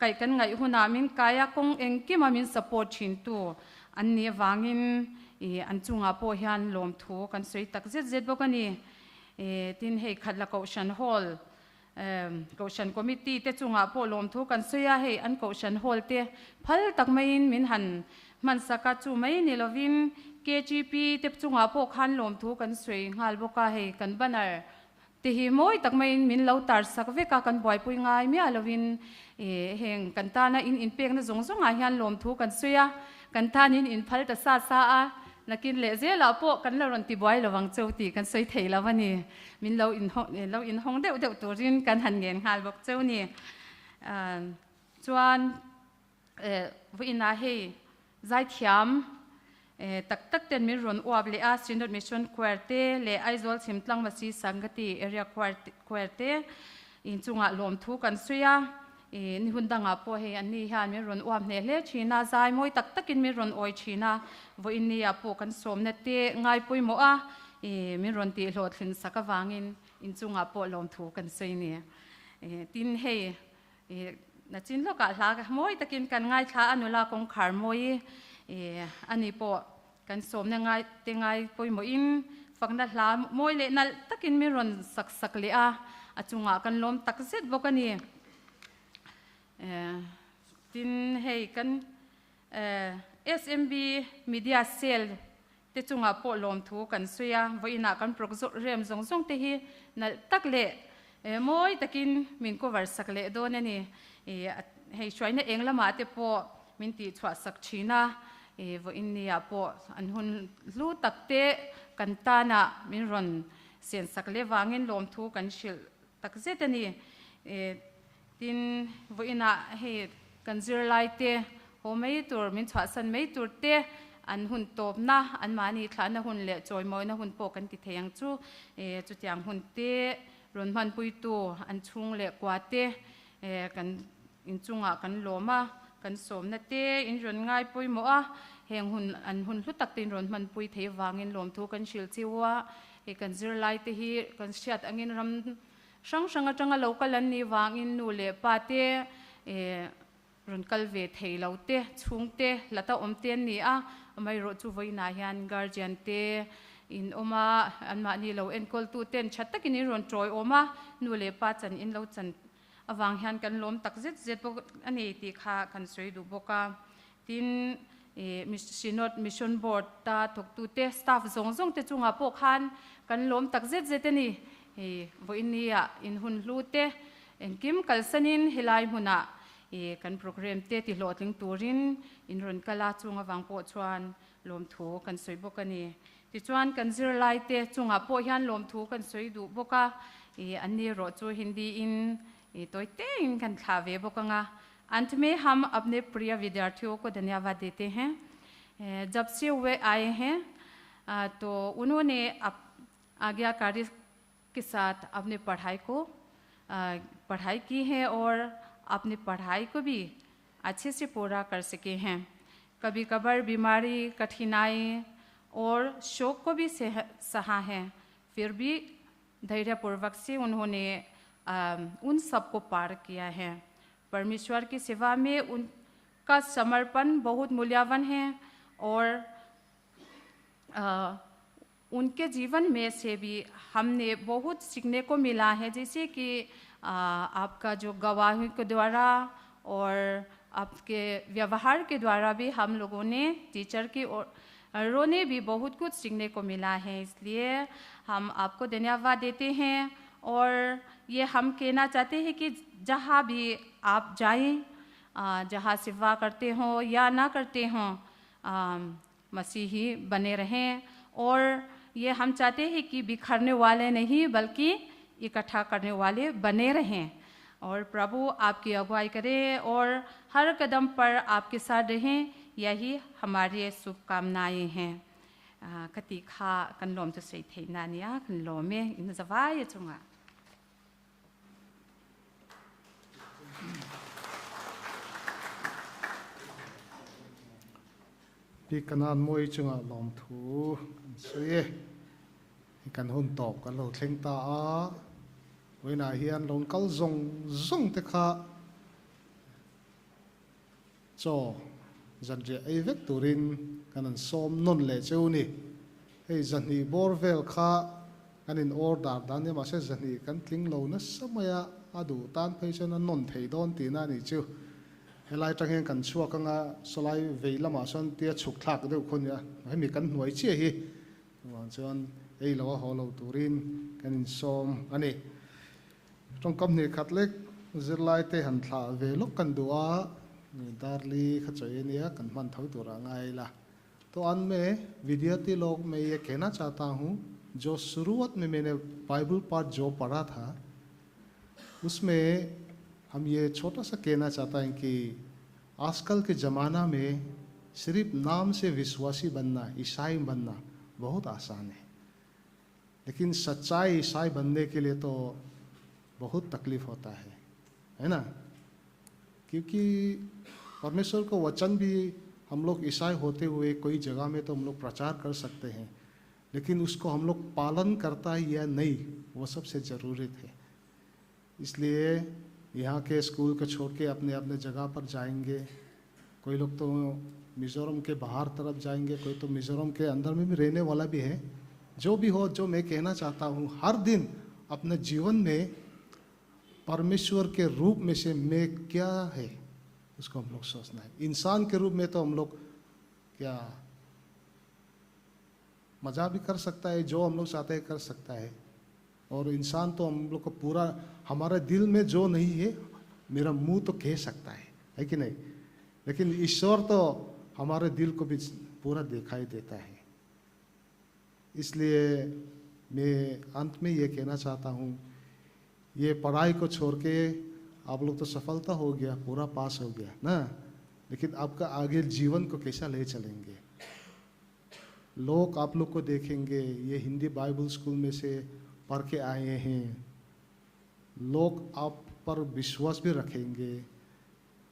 kaih kan ngaih hunah min kai a, kawng engkima min support thintu an nih avangin ih an chungah pawh hian lawmthu kan sawi tak zet zet bawk a ni. Ih tin hei Khatla Kohhran Hall Kohhran Committee te chungah pawh lawmthu kan sawi a, hei an Kohhran Hall te phal tak maiin min han hmansak a, chu mai ni lovin KGP te chungah pawh khan lawmthu kan sawi nghal bawk a, hei kan banner te hi mawi tak maiin min lo tar sak vek a, kan buaipui ngai miah lovin heng kan tana in inpekna zawng zawngah hian lawmthu kan sawi a, kan tanin in phal ta sa sa a, nakin leh zelah pawh kan la rawn tibuai lovang cheu tih kan sawi thei lo a ni. Min lo lo inhawng deuh deuh turin kan han ngen nghal bawk cheu ni. Chuan vawiinah hei zaithiam tak tak ten min rawn uap leh a, Synod Mission Choir te leh Aizawl Chhimtlang Masi Sangati Area Choir te inchungah lawmthu kan sawi a. Ni hun dangah pawh hei anni hian min rawn uap hneh hle thin a, zai mawi tak takin min rawn awi thin a, vawiin nia pawh kan sawmna te ngai pawimawh a, min rawn tih hlawhtlin sak avangin inchungah pawh lawmthu kan sawi ni. Tin hei nachin lawkah hla mawi takin kan ngaithla a, nula kawngkhar mawi ani pawh kan sawmna ngai te ngai pawimawhin fakna hla mawi leh nalh takin min rawn sak sak leh a, a chungah kan lawm tak zet bawk a ni. Tin hei kan SMB Media Cell te chungah pawh lawmthu kan sawi a, vawiinah kan program zawng zawng te hi nalh tak leh mawi takin min cover sak leh dawn a ni. Hei hruaina eng lamah te pawh min tihchhuah sak thin a, vawiin nia pawh an hun hlu tak te kan tanah min rawn sen sak leh vangin lawmthu kan hrilh tak zet a ni. Tin, vawiinah hei kan zirlai te haw mai tur, min chhuahsan mai tur te an hun tawpna, anmahni thlahna hun leh chawimawina hun pawh kan ti thei ang chu. Chutiang hun te rawn hmanpuitu an chhung leh kua te kan Inchungah kan lawm a, kan sawmna te in rawn ngai pawimawh a, heng hun an hun hlu tak te in rawn hmanpui thei avangin lawmthu kan hrilh chiu a, hei kan zirlai te hi kan hriat angin ram hrang hrang atanga lo kal an nih vangin nu leh pa te rawn kal ve thei lo te, chhung te hlata awm te an ni a, amaherawhchu vawiinah hian guardian te in awm a, anmahni lo enkawltu ten tha takin in rawn tawiawm a, nu leh pa chan in lo chan avang hian kan lawm tak zet zet bawk a ni tih kha kan sawi duh bawk a. Tin, ih Synod Mission Board ta thawktute staff zawng zawng te chungah pawh khan kan lawm tak zet zet a ni. Ih vawinia in hun hlu te engkim kalsanin helai hmunah ih kan program te tihlawhtling turin in rawn kal a, chung avang pawh chuan lawmthu kan sawi bawk a ni. Tichuan kan zirlai te chungah pawh hian lawmthu kan sawi duh bawk a, ih anni erawh chu Hindi in ih tawi tein kan thlah ve bawk ang a. Ant mein hum apne priya vidyarthiyon ko dhanyavad dete hain. Jab se ve aaye hain to unhone आज्ञाकारी के साथ अपने पढ़ाई को पढ़ाई की है और अपनी पढ़ाई को भी अच्छे से पूरा कर सके हैं। कभी कभार बीमारी, कठिनाई और शोक को भी सहा है, फिर भी धैर्यपूर्वक से उन्होंने उन सबको पार किया है। परमेश्वर की सेवा में उनका समर्पण बहुत मूल्यवान है और उनके जीवन में से भी हमने बहुत सीखने को मिला है, जैसे कि आपका जो गवाही के द्वारा और आपके व्यवहार के द्वारा भी हम लोगों ने टीचर की और रोने भी बहुत कुछ सीखने को मिला है। इसलिए हम आपको धन्यवाद देते हैं और ये हम कहना चाहते हैं कि जहाँ भी आप जाएं, जहाँ सेवा करते हो या ना करते हो, मसीही बने रहें। और ये हम चाहते हैं कि बिखरने वाले नहीं बल्कि इकट्ठा करने वाले बने रहें। और प्रभु आपकी अगुवाई करे और हर कदम पर आपके साथ रहें, यही हमारी शुभकामनाएं हैं। Kati kha kan lom chu sei thei na nia kan lom e in zawai chunga. Pi kanan moi chunga lom thu kan sui kan hun tawp kan lo thleng ta a wena hian lon kal zong zong te kha chaw zanriah ei vek turin kan an sawm nawn leh cheu ni. Hei zahnih bawr vel kha kan in order dan nia mahse zahnih kan tling lo nasa mai a, a duh tan phei chuan a nawn thei dawn tihna a nih chu. Helai atang hian kan chhuak anga sawlai vei lamah sawn tia chhuk thlak deuh khaw nia, hemi kan hnuai chiah hi chuvang chuan ei lo a haw lo turin kan in sawm a ni. Tawngkam hnih khat lek zirlai te han thlah ve lawk kan duh a, Darli kha chawi a nia, kan hman tho tur ah ngai ila. To an me vidyarthi log main ye kehna chahta hu jo shuruat mein maine Bible path jo padha tha usme hum ye chhota sa kehna chahta hain ki aajkal ke zamana mein sirf naam se vishwasi banna, ईसाई बनना बहुत आसान है, लेकिन सच्चाई ईसाई बनने के लिए तो बहुत तकलीफ होता है, है ना? क्योंकि परमेश्वर को वचन भी हम लोग ईसाई होते हुए कोई जगह में तो हम लोग प्रचार कर सकते हैं, लेकिन उसको हम लोग पालन करता है या नहीं वो सबसे ज़रूरी है। इसलिए यहाँ के स्कूल को छोड़ के अपने अपने जगह पर जाएंगे। कोई लोग तो मिज़ोरम के बाहर तरफ जाएंगे, कोई तो मिज़ोरम के अंदर में भी रहने वाला भी है। जो भी हो, जो मैं कहना चाहता हूँ, हर दिन अपने जीवन में परमेश्वर के रूप में से मैं क्या है उसको हम लोग सोचना है। इंसान के रूप में तो हम लोग क्या मज़ा भी कर सकता है, जो हम लोग चाहते हैं कर सकता है, और इंसान तो हम लोग को पूरा हमारे दिल में जो नहीं है मेरा मुंह तो कह सकता है, है कि नहीं? लेकिन ईश्वर तो हमारे दिल को भी पूरा दिखाई देता है। इसलिए मैं अंत में ये कहना चाहता हूँ, ये पढ़ाई को छोड़ के आप लोग तो सफलता हो गया, पूरा पास हो गया ना, लेकिन आपका आगे जीवन को कैसा ले चलेंगे? लोग आप लोग को देखेंगे ये हिंदी बाइबल स्कूल में से पढ़ के आए हैं, लोग आप पर विश्वास भी रखेंगे,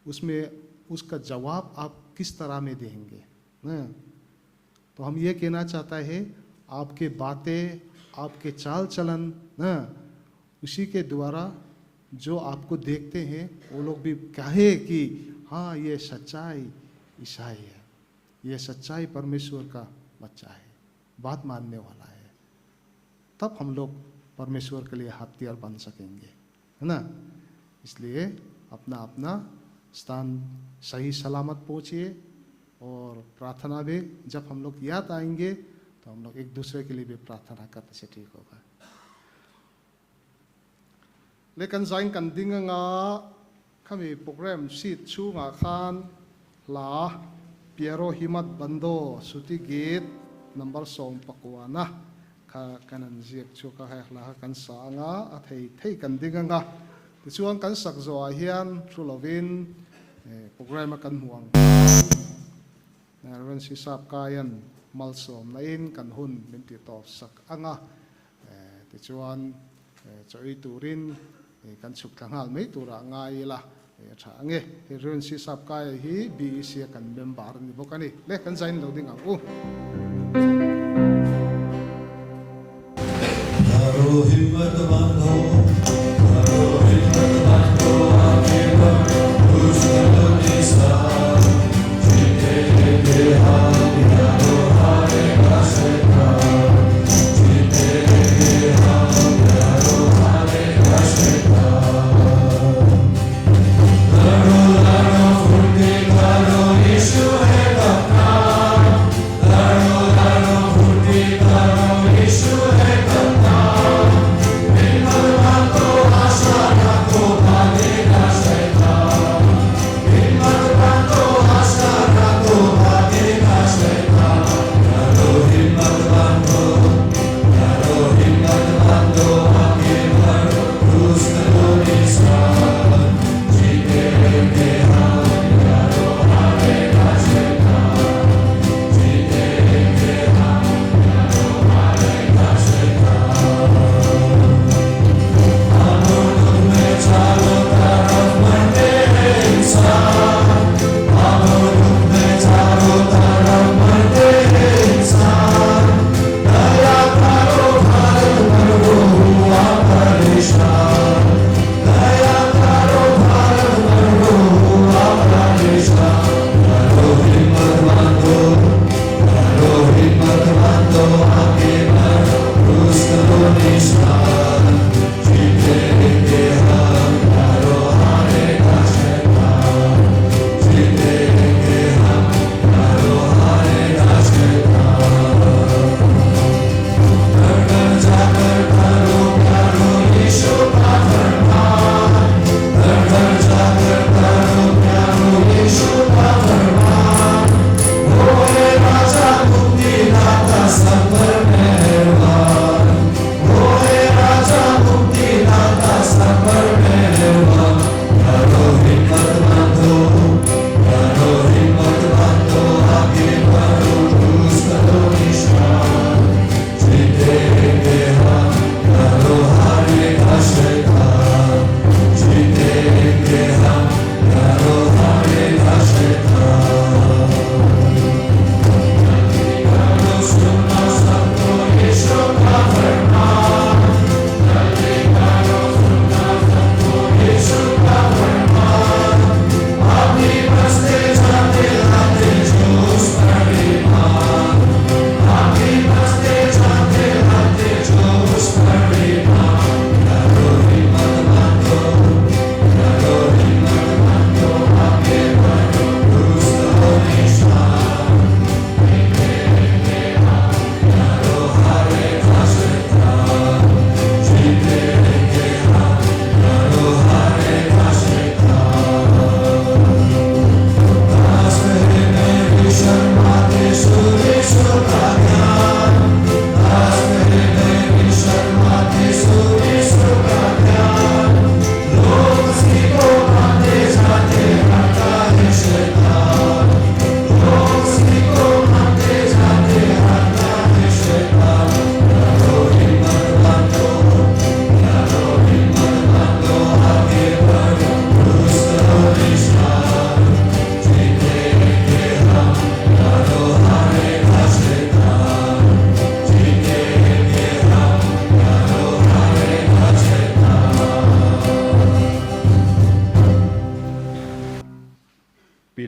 उसमें उसका जवाब आप किस तरह में देंगे ना? तो हम ये कहना चाहता है, आपके बातें, आपके चाल चलन ना, उसी के द्वारा जो आपको देखते हैं वो लोग भी कहे कि हाँ ये सच्चाई ईसाई है, ये सच्चाई परमेश्वर का बच्चा है, बात मानने वाला है। तब हम लोग परमेश्वर के लिए हथियार बन सकेंगे, है ना? इसलिए अपना अपना स्थान सही सलामत पहुँचिए, और प्रार्थना भी जब हम लोग याद आएंगे तो हम लोग एक दूसरे के लिए भी प्रार्थना करने से ठीक होगा। लेकिन zain kan ding anga khami program sheet chunga khan la Piero Himat Bando Suti Gate number som pakwana kha kanan ziak chu ka ha la kan sa anga a thei thei kan ding anga ti chuan kan sak zo a hian thulovin program kan huang ran si sap kayan malsom na in kan hun min ti tawp sak anga ti chuan choi turin kan chuk tlangal mai tura ngai la tha ange he ran si sap kai hi BEC kan member ni bokani le kan zain lo ding ang u. Haro himmat bandho, haro himmat bandho, aage badho, dushmanon ke saath, jeetenge hum pyaro harega shaitan, jeetenge hum pyaro harega shaitan. Lado lado phurti karo Yeshu hai kaptan, lado lado phurti karo Yeshu hai kaptan. Himmat bandho.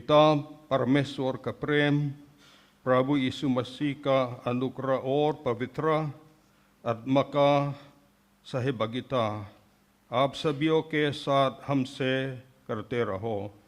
पिता परमेश्वर का प्रेम, प्रभु यीशु मसीह का अनुग्रह और पवित्र आत्मा का सहभागिता आप सभी के साथ हमसे करते रहो।